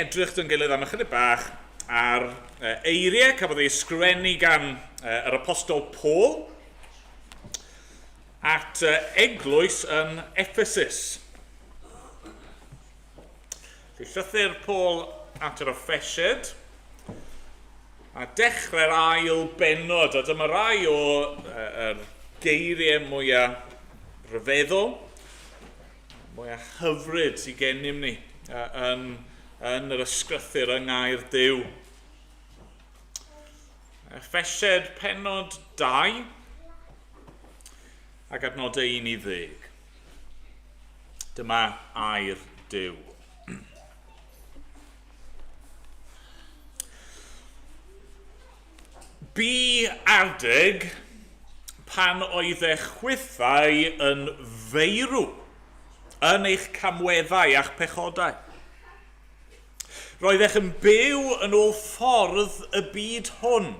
edrych dyn gilydd am ychydig bach ar eiriau cafodd ei ysgrifennu gan yr apostol Paul at eglwys yn Ephesus. Felly llythyr Paul at yr Effesiad, a dechrau'r ail bennod, a dyma rai o yr geiriau mwyaf rhyfeddol, mwyaf hyfryd sydd gennym ni yn, yn yr ysgrythyr yng Ngair Duw. Effesiad pennod 2 ac adnodau 1 i 10. Dyma air Duw. Bu adeg pan oeddech chwithau yn feirw yn eich camweddau a'ch pechodau. Roeddech yn byw yn ôl ffordd y byd hwn,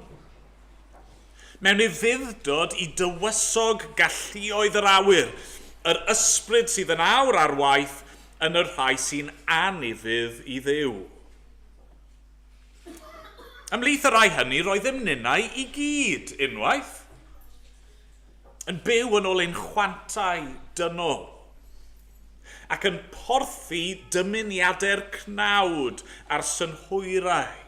mewn ufudd-dod i dywysog galluoedd yr awyr, yr ysbryd sydd yn awr ar waith yn y rhai sy'n anufudd i Dduw. Ymhlith y rhai hynny roeddem ninnau i gyd, unwaith, yn byw yn ôl ein chwantau dynol, ac yn porthi dymuniadau'r cnawd a'r synhwyrau.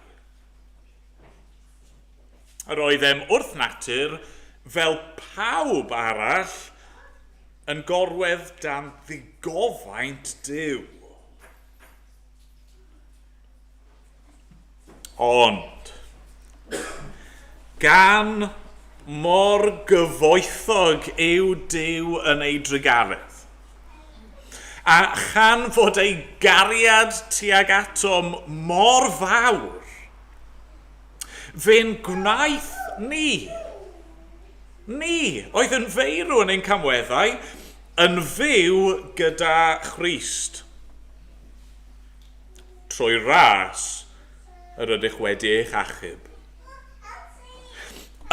Yr oeddem wrth natur, fel pawb arall, yn gorwedd dan ddigofaint Duw. Ond, gan mor gyfoethog yw Duw yn ei drugaredd, a chan fod ei gariad tuag atom mor fawr, fe'n gwnaeth ni, ni, oedd yn feirw yn ein camweddau, yn fyw gyda Christ. Trwy ras yr ydych wedi eich achub.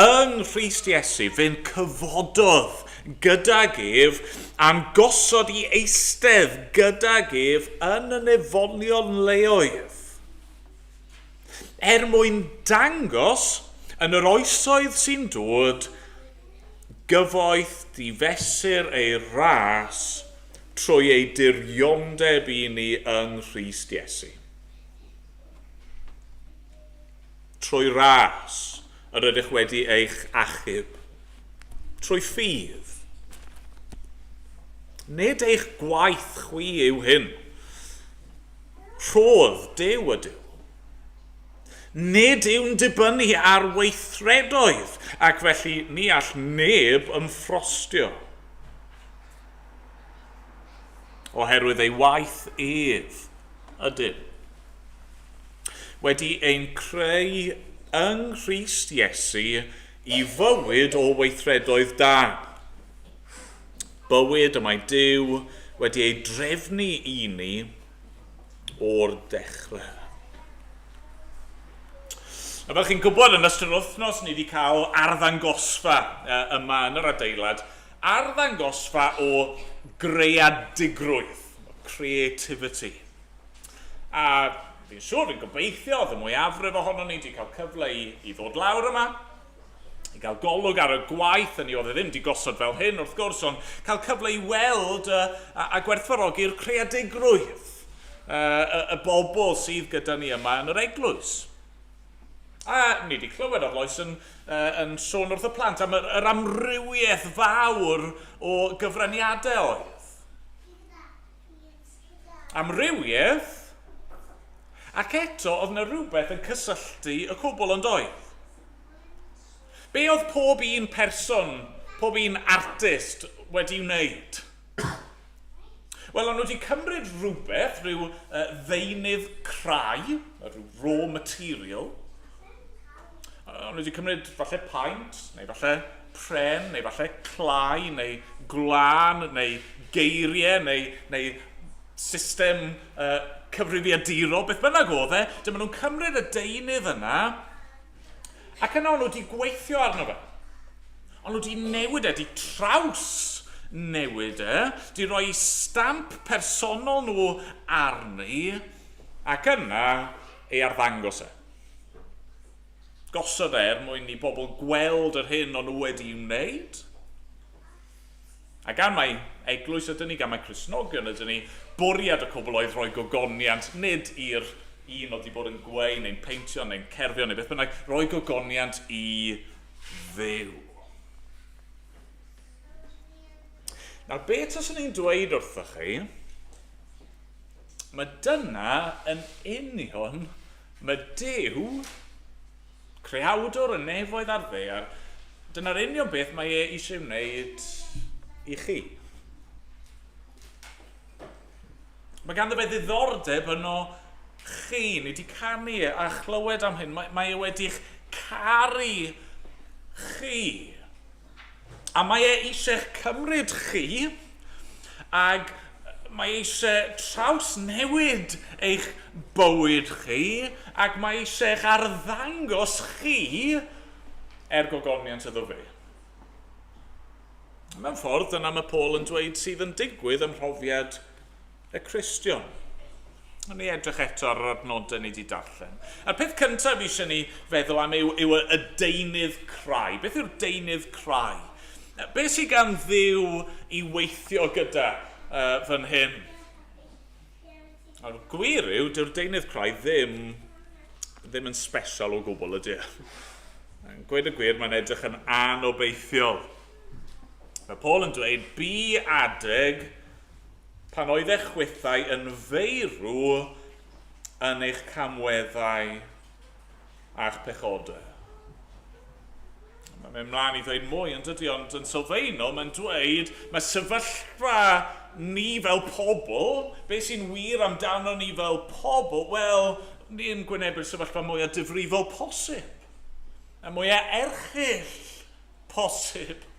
Yng Nghrist Iesu, fe'n cyfododd gydag ef a'n gosod i eistedd gydag ef yn y nefolion leoedd. Er mwyn dangos yn yr oesoedd sy'n dod gyfoeth difesur ei ras trwy ei diriondeb i ni yng Nghrist Iesu. Trwy ras yr ydych wedi eich achub. Trwy ffydd. Nid eich gwaith chwi yw hyn. Rhodd Duw ydyw. Nid yw'n dibynnu ar weithredoedd, ac felly ni all neb ymffrostio. Oherwydd ei waith ef ydym. Wedi ein creu yng Nghrist Iesu i fywyd o weithredoedd da. Bywyd y mae Duw wedi ei drefnu i ni o'r dechrau. A fel chi'n gwybod, yn ystod yr wythnos ni wedi cael arddangosfa yma yn yr adeilad Arddangosfa o greadigrwydd, creativity. A fi'n siŵr, fi'n gobeithio, oedd y mwyafrif ohonon ni wedi cael cyfle i, i ddod lawr yma, i gael golwg ar y gwaith, yn i oedd e ddim wedi gosod fel hyn wrth gwrs, ond cael cyfle i weld a, a, a gwerthfawrogi'r creadigrwydd, y, y bobl sydd gyda ni yma yn yr eglwys. A ni wedi clywed o'r Lois yn, uh, yn sôn wrth y plant am yr, yr amrywiaeth fawr o gyfraniadau oedd. Amrywiaeth, ac eto oedd yna rhywbeth yn cysylltu y cwbl ond oedd. Be oedd pob un person, pob un artist wedi wneud? Wel, o'n nhw wedi cymryd rhywbeth, rhyw uh, ddeunydd crai, rhyw raw material. O'n nhw wedi cymryd falle paent, neu falle pren, neu falle clai, neu gwlân, neu geiriau, neu, neu system uh, cyfrifiadurol, beth bynnag oedd e. Dyma nhw'n cymryd y deunydd yna, Ac yna o'n nhw wedi gweithio arno fe. O'n nhw wedi newid e, wedi traws newid e, wedi rhoi stamp personol nhw arni. Ac yna ei arddangos e. Gosod e er mwyn i bobl gweld yr hyn o'n nhw wedi'i wneud. A gan mai eglwys ydyn ni, gan mai Cristnogion ydyn ni, bwriad y cwbl oedd rhoi gogoniant, nid i'r un oedd wedi bod yn gweu neu'n peintio neu'n cerfio neu beth bynnag, rhoi gogoniant i Dduw. Nawr, be taswn i'n dweud wrthoch chi, mae dyna yn union, mae Duw, creawdwr y nefoedd a'r ddaear, dyna'r union beth mae e eisiau wneud i chi. Mae ganddo fe ddiddordeb yno chi. Ni wedi canu a chlywed am hyn. Mae e wedi'ch caru chi. A mae e eisiau'ch cymryd chi ac mae eisiau trawsnewid eich bywyd chi ac mae eisiau eich arddangos chi er gogoniant iddo fe. Mewn ffordd, dyna mae Paul yn dweud sydd yn digwydd ym mhrofiad y Cristion. Ond ni edrych eto ar yr adnodau ni wedi darllen. A'r peth cyntaf eisiau ni feddwl am yw, yw y deunydd crai. Beth yw'r deunydd crai? Beth sydd gan Dduw i weithio gyda fan hyn? A'r gwir yw, dyw'r deunydd crai ddim, ddim yn special o gwbl ydy e. Yn gweud y gwir, mae'n edrych yn anobeithiol. Mae Paul yn dweud, bu adeg pan oeddech chwithau yn feirw yn eich camweddau a'ch pechodau. Mae'n mynd mlaen i ddweud mwy yn dydy, ond yn sylfaenol mae'n dweud mae sefyllfa ni fel pobl, beth sy'n wir amdano ni fel pobl, wel, ni'n gwynebu'r sefyllfa mwyaf difrifol posib, a mwyaf erchyll posib.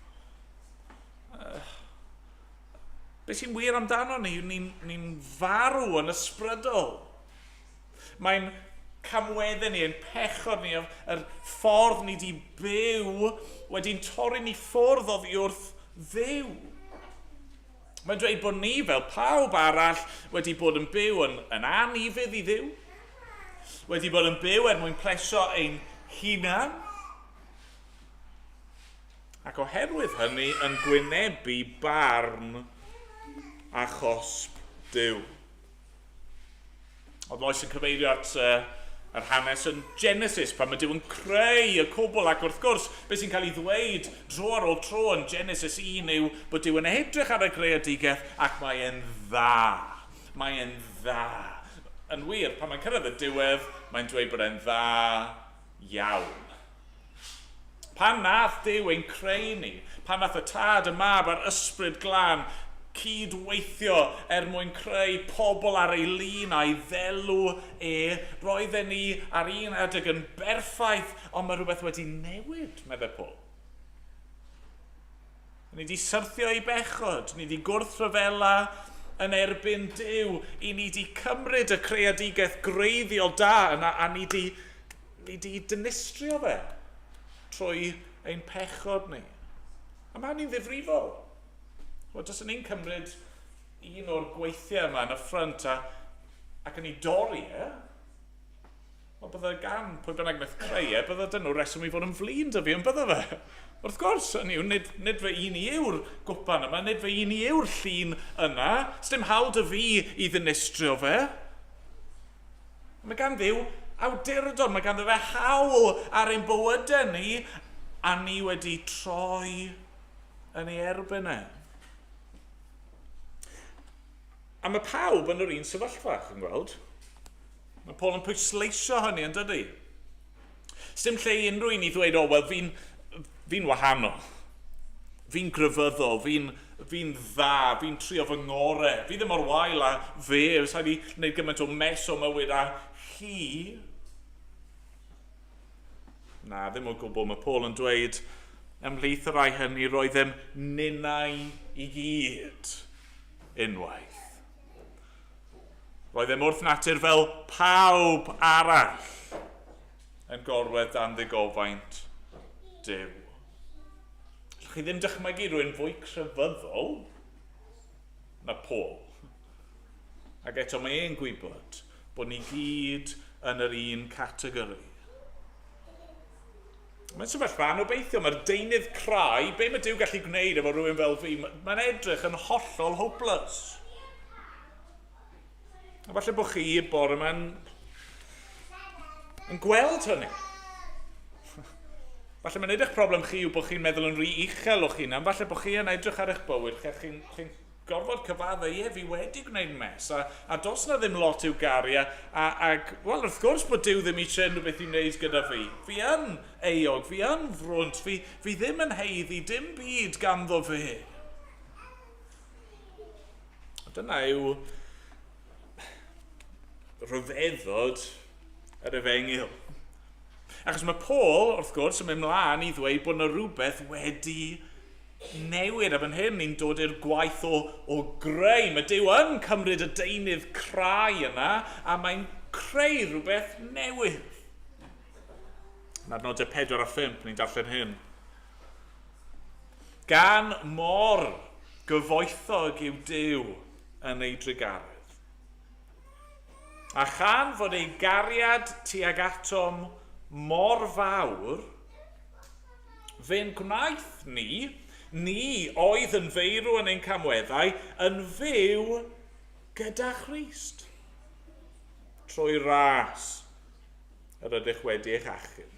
Be sy'n wir amdano ni, ni'n ni farw yn ysbrydol. Mae'n camweddau ni, ein pechod ni, yr ffordd ni wedi byw wedi'n torri ni ffwrdd oddi wrth Dduw. Mae'n dweud bod ni, fel pawb arall, wedi bod yn byw yn, yn anufudd i Dduw, wedi bod yn byw er mwyn plesio ein hunan, ac oherwydd hynny yn gwynebu barn a chosb Duw. Oedd Lois yn cyfeirio at yr hanes yn Genesis, pan mae Duw yn creu y cwbl, ac wrth gwrs, beth sy'n cael ei ddweud dro ar ôl tro yn Genesis 1 yw bod Duw yn edrych ar y greadigaeth ac mae e'n dda. Mae e'n dda. Yn wir, pan mae'n cyrraedd y diwedd, mae'n dweud bod e'n dda iawn. Pan nath Duw ein creu ni, pan nath y Tad, y Mab a'r Ysbryd Glân cyd-weithio er mwyn creu pobl ar ei lun a'i ddelw e, roedden ni ar un adeg yn berffaith, ond mae rhywbeth wedi newid, meddai Paul. Ni wedi syrthio i bechod, ni wedi gwrthryfela yn erbyn Duw, i ni wedi cymryd y creadigaeth greiddiol da yna a ni wedi ni wedi dinistrio fe trwy ein pechod ni. A mae hynny'n ddifrifol. Wel, dys ni'n cymryd un o'r gweithiau yma yn y ffrynt a, ac yn ei dorri e, wel, bydde gan pwy bynnag wnaeth creu e, bydde dyn nhw reswm i fod yn flin dy fi, yn bydde fe? Wrth gwrs, hynny yw, nid, nid fy un i yw'r gwpan yma, nid fy un i yw'r llun yna, sdim hawl dy fi i ddinistrio fe. Mae gan Dduw awdurdod, mae ganddo fe hawl ar ein bywydau ni, a ni wedi troi yn ei erbyn e. A mae pawb yn yr un sefyllfa, chi'n gweld. Mae Paul yn pwysleisio hynny, yn dydy? Sdim lle i unrhyw un i ddweud, o, wel, fi'n fi wahanol. Fi'n grefyddol, fi'n fi dda, fi'n trio fy ngore. Fi ddim mor wael a fe, sa'i wedi gwneud gymaint o mess o mywyd a hi. Na, ddim o gwbl. Mae Paul yn dweud, ymhlith y rhai hynny roeddem ninnau i gyd unwaith. Roeddem wrth natur fel pawb arall yn gorwedd dan ddigofaint Duw. Allwch chi ddim dychmygu rhywun fwy crefyddol na Paul. Ac eto mae e'n gwybod Bod ni gyd yn yr un categori. Mae'n sefyllfa anobeithiol. Mae'r deunydd crai, be mae Duw gallu gwneud efo rhywun fel fi, mae'n edrych yn hollol hopeless. A falle bod chi bore yma'n yn gweld hynny. Falle mae'n edrych problem chi yw bod chi'n meddwl yn rhy uchel o'ch hunan. Falle bod chi yn edrych ar eich bywyd chi a chi'n chi gorfod cyfadde, ie, fi wedi gwneud mess, a, a dos na ddim lot i'w garu, a, a, ag, wel, wrth gwrs bod Duw ddim eisiau unrhyw beth i wneud gyda fi. Fi yn euog, fi yn frwnt, fi, fi ddim yn haeddu dim byd ganddo fe. A dyna yw rhyfeddod yr efengyl. Achos mae Paul, wrth gwrs, yn mynd mlaen i ddweud bod yna rhywbeth wedi newid. A fan hyn, ni'n dod i'r gwaith o, o greu. Mae Duw yn cymryd y deunydd crai yna, a mae'n creu rhywbeth newydd. Yn adnodau 4 a 5, ni'n darllen hyn. Gan mor gyfoethog yw Duw yn ei drugaredd. A chan fod ei gariad tuag atom mor fawr, fe'n gwnaeth ni, ni oedd yn feirw yn ein camweddau, yn fyw gyda Christ. Trwy ras yr ydych wedi eich achub.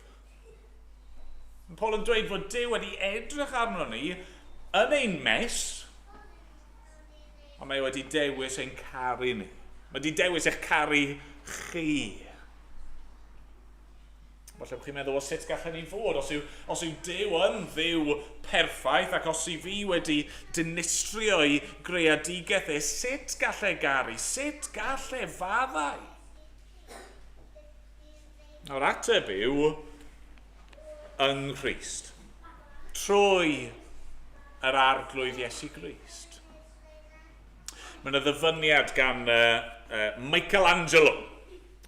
Mae Paul yn dweud fod Duw wedi edrych arno ni yn ein mess, ond mae wedi dewis ein caru ni. Mae wedi dewis eich caru chi. Falle bod chi'n meddwl, o sut gallen ni fod, os yw, os yw Duw yn ddiw perffaith ac os yw fi wedi dinistrio ei greadigaeth e, sut gallai garu, sut gallai faddau? Nawr ateb yw yng Nghrist. Trwy yr Arglwydd Iesu Grist. Mae yna ddyfyniad gan uh, uh, Michelangelo,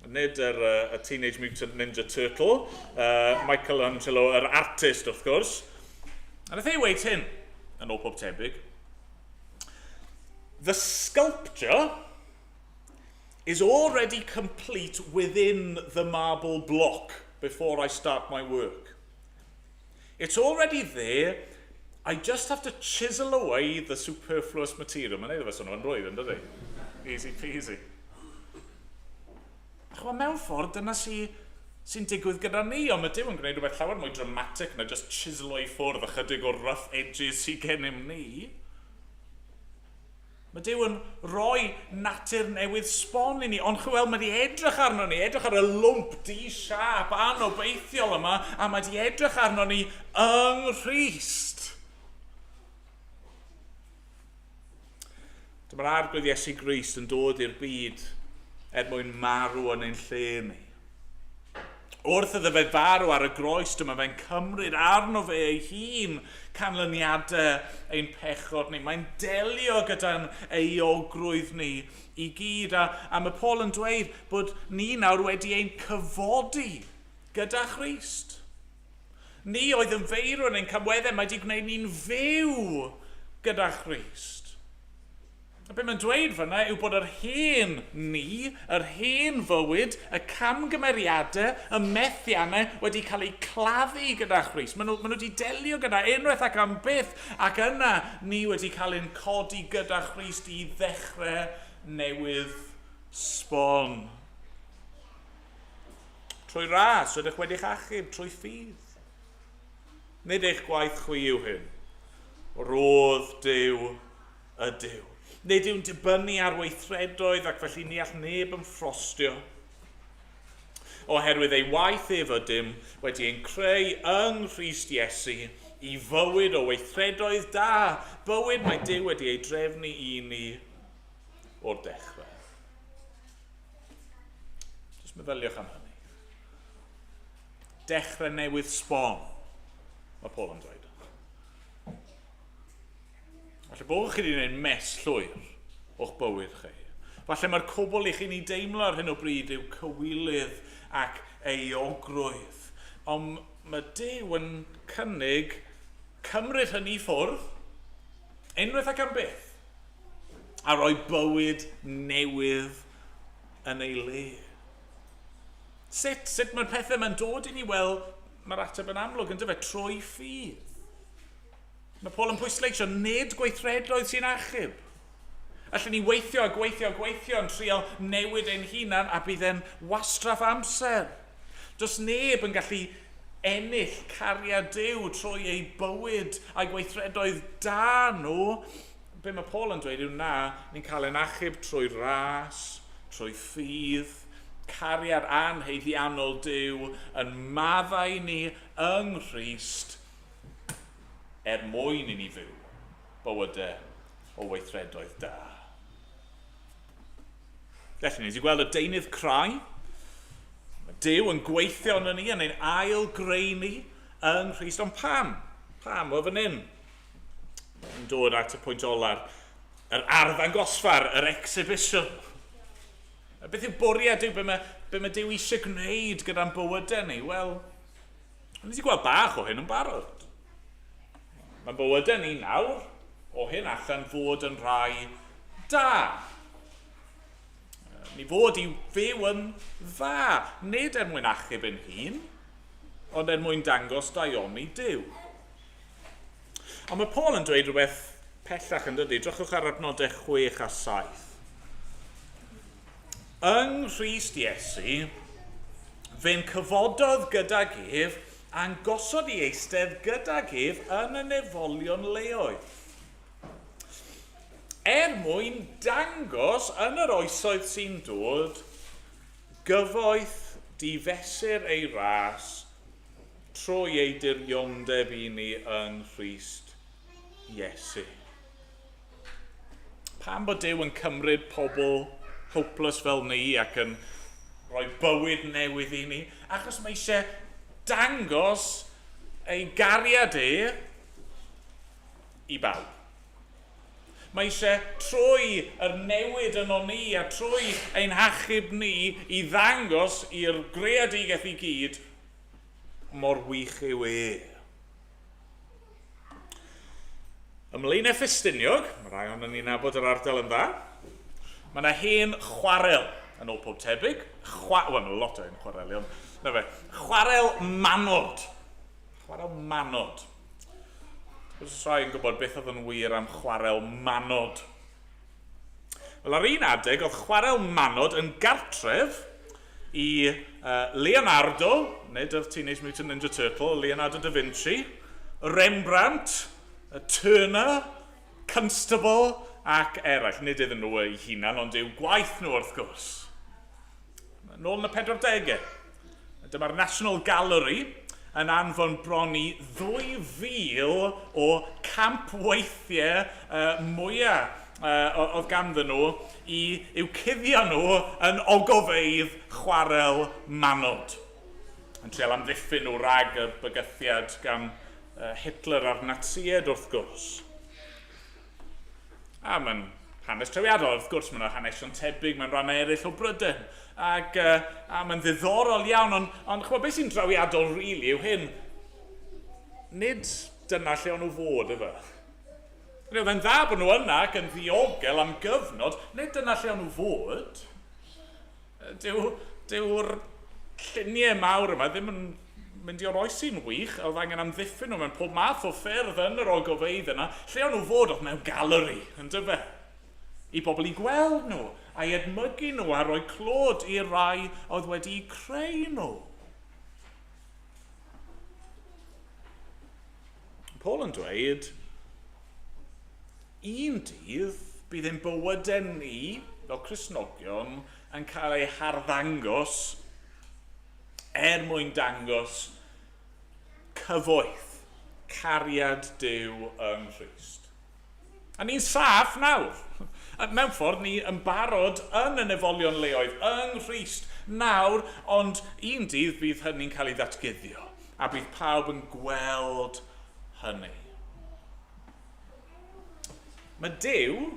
nid yr, uh, y Teenage Mutant Ninja Turtle, uh, Michelangelo, yr artist wrth gwrs. A nath ei weid hyn, yn ôl pob tebyg. The sculpture is already complete within the marble block before I start my work. It's already there, I just have to chisel away the superfluous material. Mae'n neud o fe swnio yn rwydd, yn dydi? Easy peasy. A chwa, mewn ffordd, dyna sy'n sy digwydd gyda ni, ond mae Duw yn gwneud rhywbeth llawer mwy dramatic na just chiselo i ffwrdd ychydig o'r rough edges sydd gennym ni. Mae Duw yn rhoi natur newydd sbon i ni, ond chwel, mae di edrych arno ni, edrych ar y lwmp di-siâp anobeithiol yma, a mae di edrych arno ni yng Nghrist. Dyma'r Arglwydd Iesu Grist yn dod i'r byd er mwyn marw yn ein lle ni. Wrth iddo fe farw ar y groes, dyma fe'n cymryd arno fe ei hun canlyniadau ein pechod ni. Mae'n delio gyda'n euogrwydd ni i gyd. A, a mae Paul yn dweud bod ni nawr wedi ein cyfodi gyda Christ. Ni oedd yn feirw yn ein camweddau, mae wedi gwneud ni'n fyw gyda Christ. A be mae'n dweud fyna yw bod yr hen ni, yr hen fywyd, y camgymeriadau, y methiannau wedi cael eu claddu gyda Christ. Maen nhw, maen nhw wedi delio gyda unwaith ac am byth, ac yna ni wedi cael ein codi gyda Christ i ddechrau newydd sbon. Trwy ras, rydych wedi'ch achub trwy ffydd. Nid eich gwaith chwi yw hyn. Rodd Duw ydyw. Nid yw'n dibynnu ar weithredoedd ac felly ni all neb ymffrostio. Oherwydd ei waith ef ydym wedi ein creu yng Nghrist Iesu i fywyd o weithredoedd da, bywyd mae Duw wedi ei drefnu i ni o'r dechrau. Jyst meddyliwch am hynny. Dechrau newydd sbon, mae Paul yn dweud. Falle bod chi wedi gwneud mess llwyr o'ch bywyd chi. Falle mae'r cwbl i chi'n ei deimlo ar hyn o bryd yw cywilydd ac euogrwydd. Ond mae Duw yn cynnig cymryd hynny i ffwrdd, unwaith ac am byth, a rhoi bywyd newydd yn ei le. Sut? Sut mae'r pethau yma'n dod i ni? Wel, mae'r ateb yn amlwg yn dyfe, trwy ffydd. Mae Paul yn pwysleisio nid gweithredoedd sy'n achub. Allen ni weithio a gweithio a gweithio yn trial newid ein hunan a bydd e'n wastraff amser. Does neb yn gallu ennill cariad Duw trwy ei bywyd a'i gweithredoedd da nhw. Be mae Paul yn dweud yw na, ni'n cael ein achub trwy ras, trwy ffydd, cariad anhaeddiannol Duw yn maddau ni yng Nghrist er mwyn i ni fyw bywydau o weithredoedd da. Felly, ni wedi gweld y deunydd crai. Mae Duw yn gweithio yn ni, yn ein ail greu ni yng Nghrist. Ond pam? Pam? Wel, fan hyn, yn dod at y pwynt ola'r yr arddangosfa'r, yr exhibition. A beth yw bwriad Duw? Be mae, be mae Duw eisiau gwneud gyda'n bywydau ni? Wel, ni wedi gweld bach o hyn yn barod. Mae bywydau ni nawr, o hyn allan, fod yn rhai da. Ni fod i fyw yn dda, nid er mwyn achub ein hun, ond er mwyn dangos daioni Duw. Ond mae Paul yn dweud rhywbeth pellach yn dydy. Drychwch ar adnodau 6 a 7. Yng Nghrist Iesu, fe'n cyfododd gydag ef a'n gosod i eistedd gydag ef yn y nefolion leoedd. Er mwyn dangos yn yr oesoedd sy'n dod gyfoeth difesur ei ras trwy ei diriondeb i ni yng Nghrist Iesu. Pam bod Duw yn cymryd pobl hopeless fel ni ac yn rhoi bywyd newydd i ni? Achos mae eisiau dangos ei gariad e i bawb. Mae eisiau trwy yr newid yno ni a trwy ein hachub ni i ddangos i'r greadigaeth i gyd mor wych yw e. Ym Mlaenau Ffestiniog, mae rhai ohonon ni'n nabod yr ardal yn dda, mae yna hen chwarel, yn ôl pob tebyg. Chwa... Wel, mae lot o hen chwarelion. Na fe. Chwarel Manod. Chwarel Manod. Os oes rhai yn gwybod beth oedd yn wir am chwarel Manod. Wel, ar un adeg, oedd chwarel Manod yn gartref i uh, Leonardo, nid yr Teenage Mutant Ninja Turtle, Leonardo da Vinci, Rembrandt, Turner, Constable ac eraill. Nid iddyn nhw eu hunan, ond i'w gwaith nhw wrth gwrs. Nôl yn y 40au. Dyma'r National Gallery yn anfon bron i 2,000 o campweithiau uh, mwyaf uh, oedd ganddyn nhw i, i'w cuddio nhw yn ogofeydd chwarel Manod. Yn trial amddiffyn nhw rhag y bygythiad gan Hitler a'r Natsiaid wrth gwrs. A mae'n hanes trawiadol, wrth gwrs, mae yna hanesion tebyg mewn rhannau eraill o Bryden. Ac, uh, a mae'n ddiddorol iawn, ond, ond chwa, beth sy'n drawiadol rili really, yw hyn. Nid dyna lle o'n nhw fod, efe. Roedd e'n dda bod nhw yna ac yn ddiogel am gyfnod, nid dyna lle o'n nhw fod. Dyw, dyw'r lluniau mawr yma ddim yn mynd i oroesi'n wych. Oedd angen amddiffyn nhw mewn pob math o ffyrdd yn yr ogofeydd yna. Lle o'n nhw fod oedd mewn galeri, yn dyfe? I bobl i gweld nhw, a'i edmygu nhw, a rhoi clod i'r rai oedd wedi'u creu nhw. Paul yn dweud, un dydd bydd ein bywydau ni, fel Cristnogion, yn cael eu harddangos er mwyn dangos cyfoeth, cariad Duw yng Nghrist. A ni'n saff nawr. Mewn ffordd, ni yn barod yn y nefolion leoedd, yng Nghrist nawr, ond un dydd bydd hynny'n cael ei ddatguddio, a bydd pawb yn gweld hynny. Mae Duw,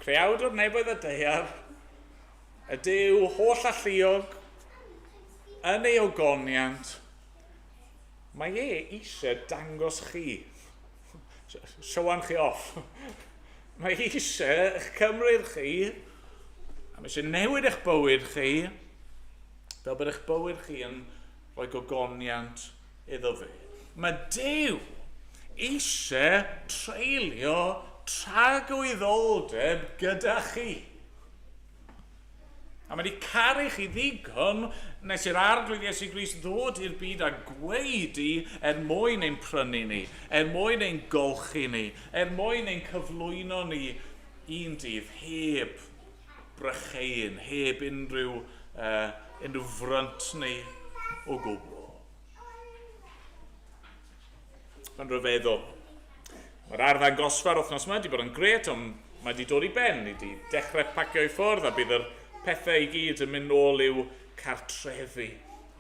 creawdwr nefoedd a daear, y Duw holl alluog, yn ei ogoniant, mae e eisiau dangos chi. Showan chi off. Mae eisiau eich cymryd chi, A mae eisiau newid eich bywyd chi, fel bod eich bywyd chi yn rhoi gogoniant iddo fe. Mae Duw eisiau treulio tragwyddoldeb gyda chi. A mae wedi caru chi ddigon nes i'r Arglwydd Iesu Grist ddod i'r byd a gweud i er mwyn ein prynu ni, er mwyn ein golchi ni, er mwyn ein cyflwyno ni un dydd heb brycheuyn, heb unrhyw, uh, unrhyw frynt ni o gwbl. Mae'n rhyfeddol. Mae'r arddangosfa'r wythnos yma wedi bod yn gret, ond mae wedi dod i ben. Ni wedi dechrau pacio i ffwrdd a bydd yr pethau i gyd yn mynd nôl i'w cartrefi.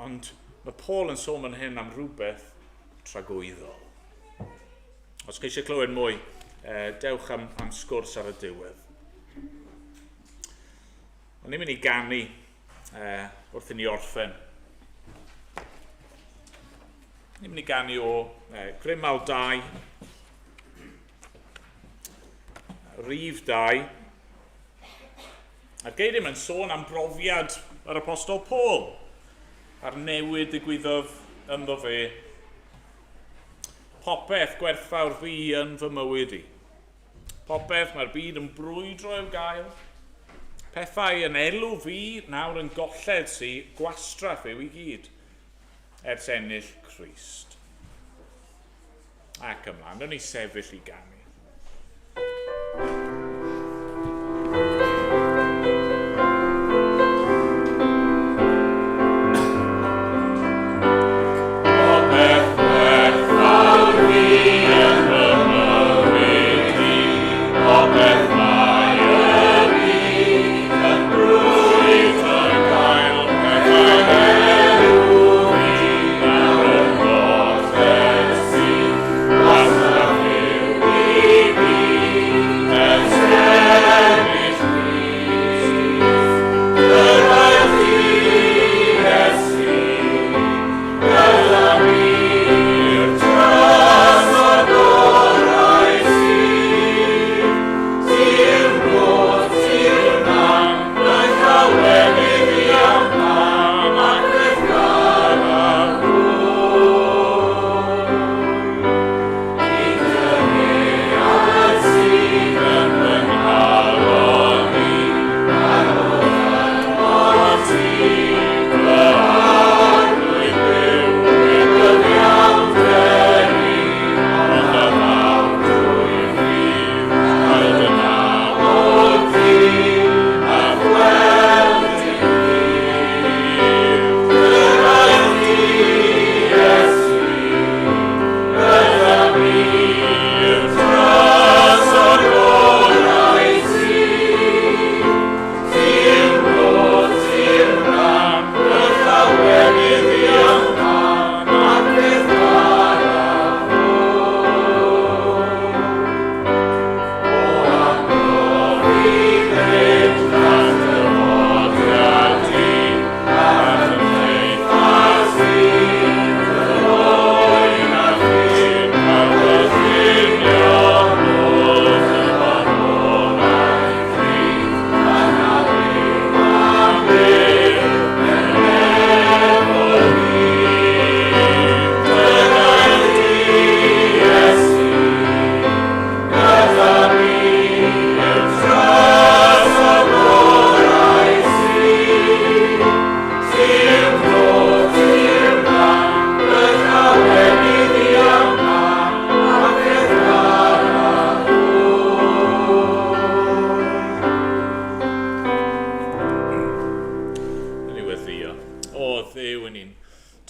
Ond mae Paul yn sôn fan hyn am rhywbeth tragwyddol. Os chi eisiau clywed mwy, dewch am, am sgwrs ar y diwedd. Ond ni'n mynd i ganu wrth i ni orffen. Ni'n mynd i ganu o Grymal 2, Rif 2. A'r geiriau mae'n sôn am brofiad yr apostol Paul a'r newid ddigwyddodd ynddo fe. Popeth gwerthfawr fi yn fy mywyd i. Popeth mae'r byd yn brwydro i'w gael. Pethau yn elw fi nawr yn golled sy, gwastraff yw i gyd, ers ennill Crist. Ac ymlaen, ro'n ni sefyll i ganu.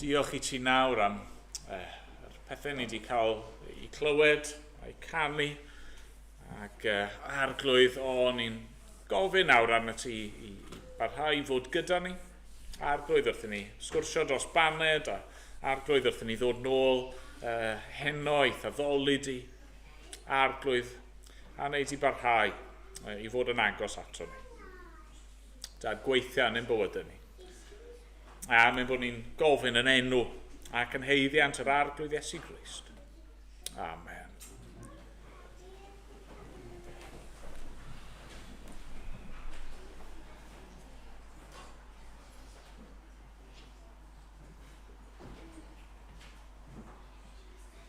Diolch i ti nawr am yr pethau ni wedi cael i clywed a'i canu. Ac arglwydd, o, ni'n gofyn nawr arno ti i, i barhau i fod gyda ni. Arglwydd wrth i ni sgwrsio dros baned a arglwydd wrth i ni ddod nôl heno i thaddoli di. Arglwydd, a wneud i barhau i fod yn agos ato ni. Dad, gweithio yn ein bywydau ni. A mae'n bod ni'n gofyn yn enw ac yn heiddiant yr Arglwydd Iesu Grist. Amen.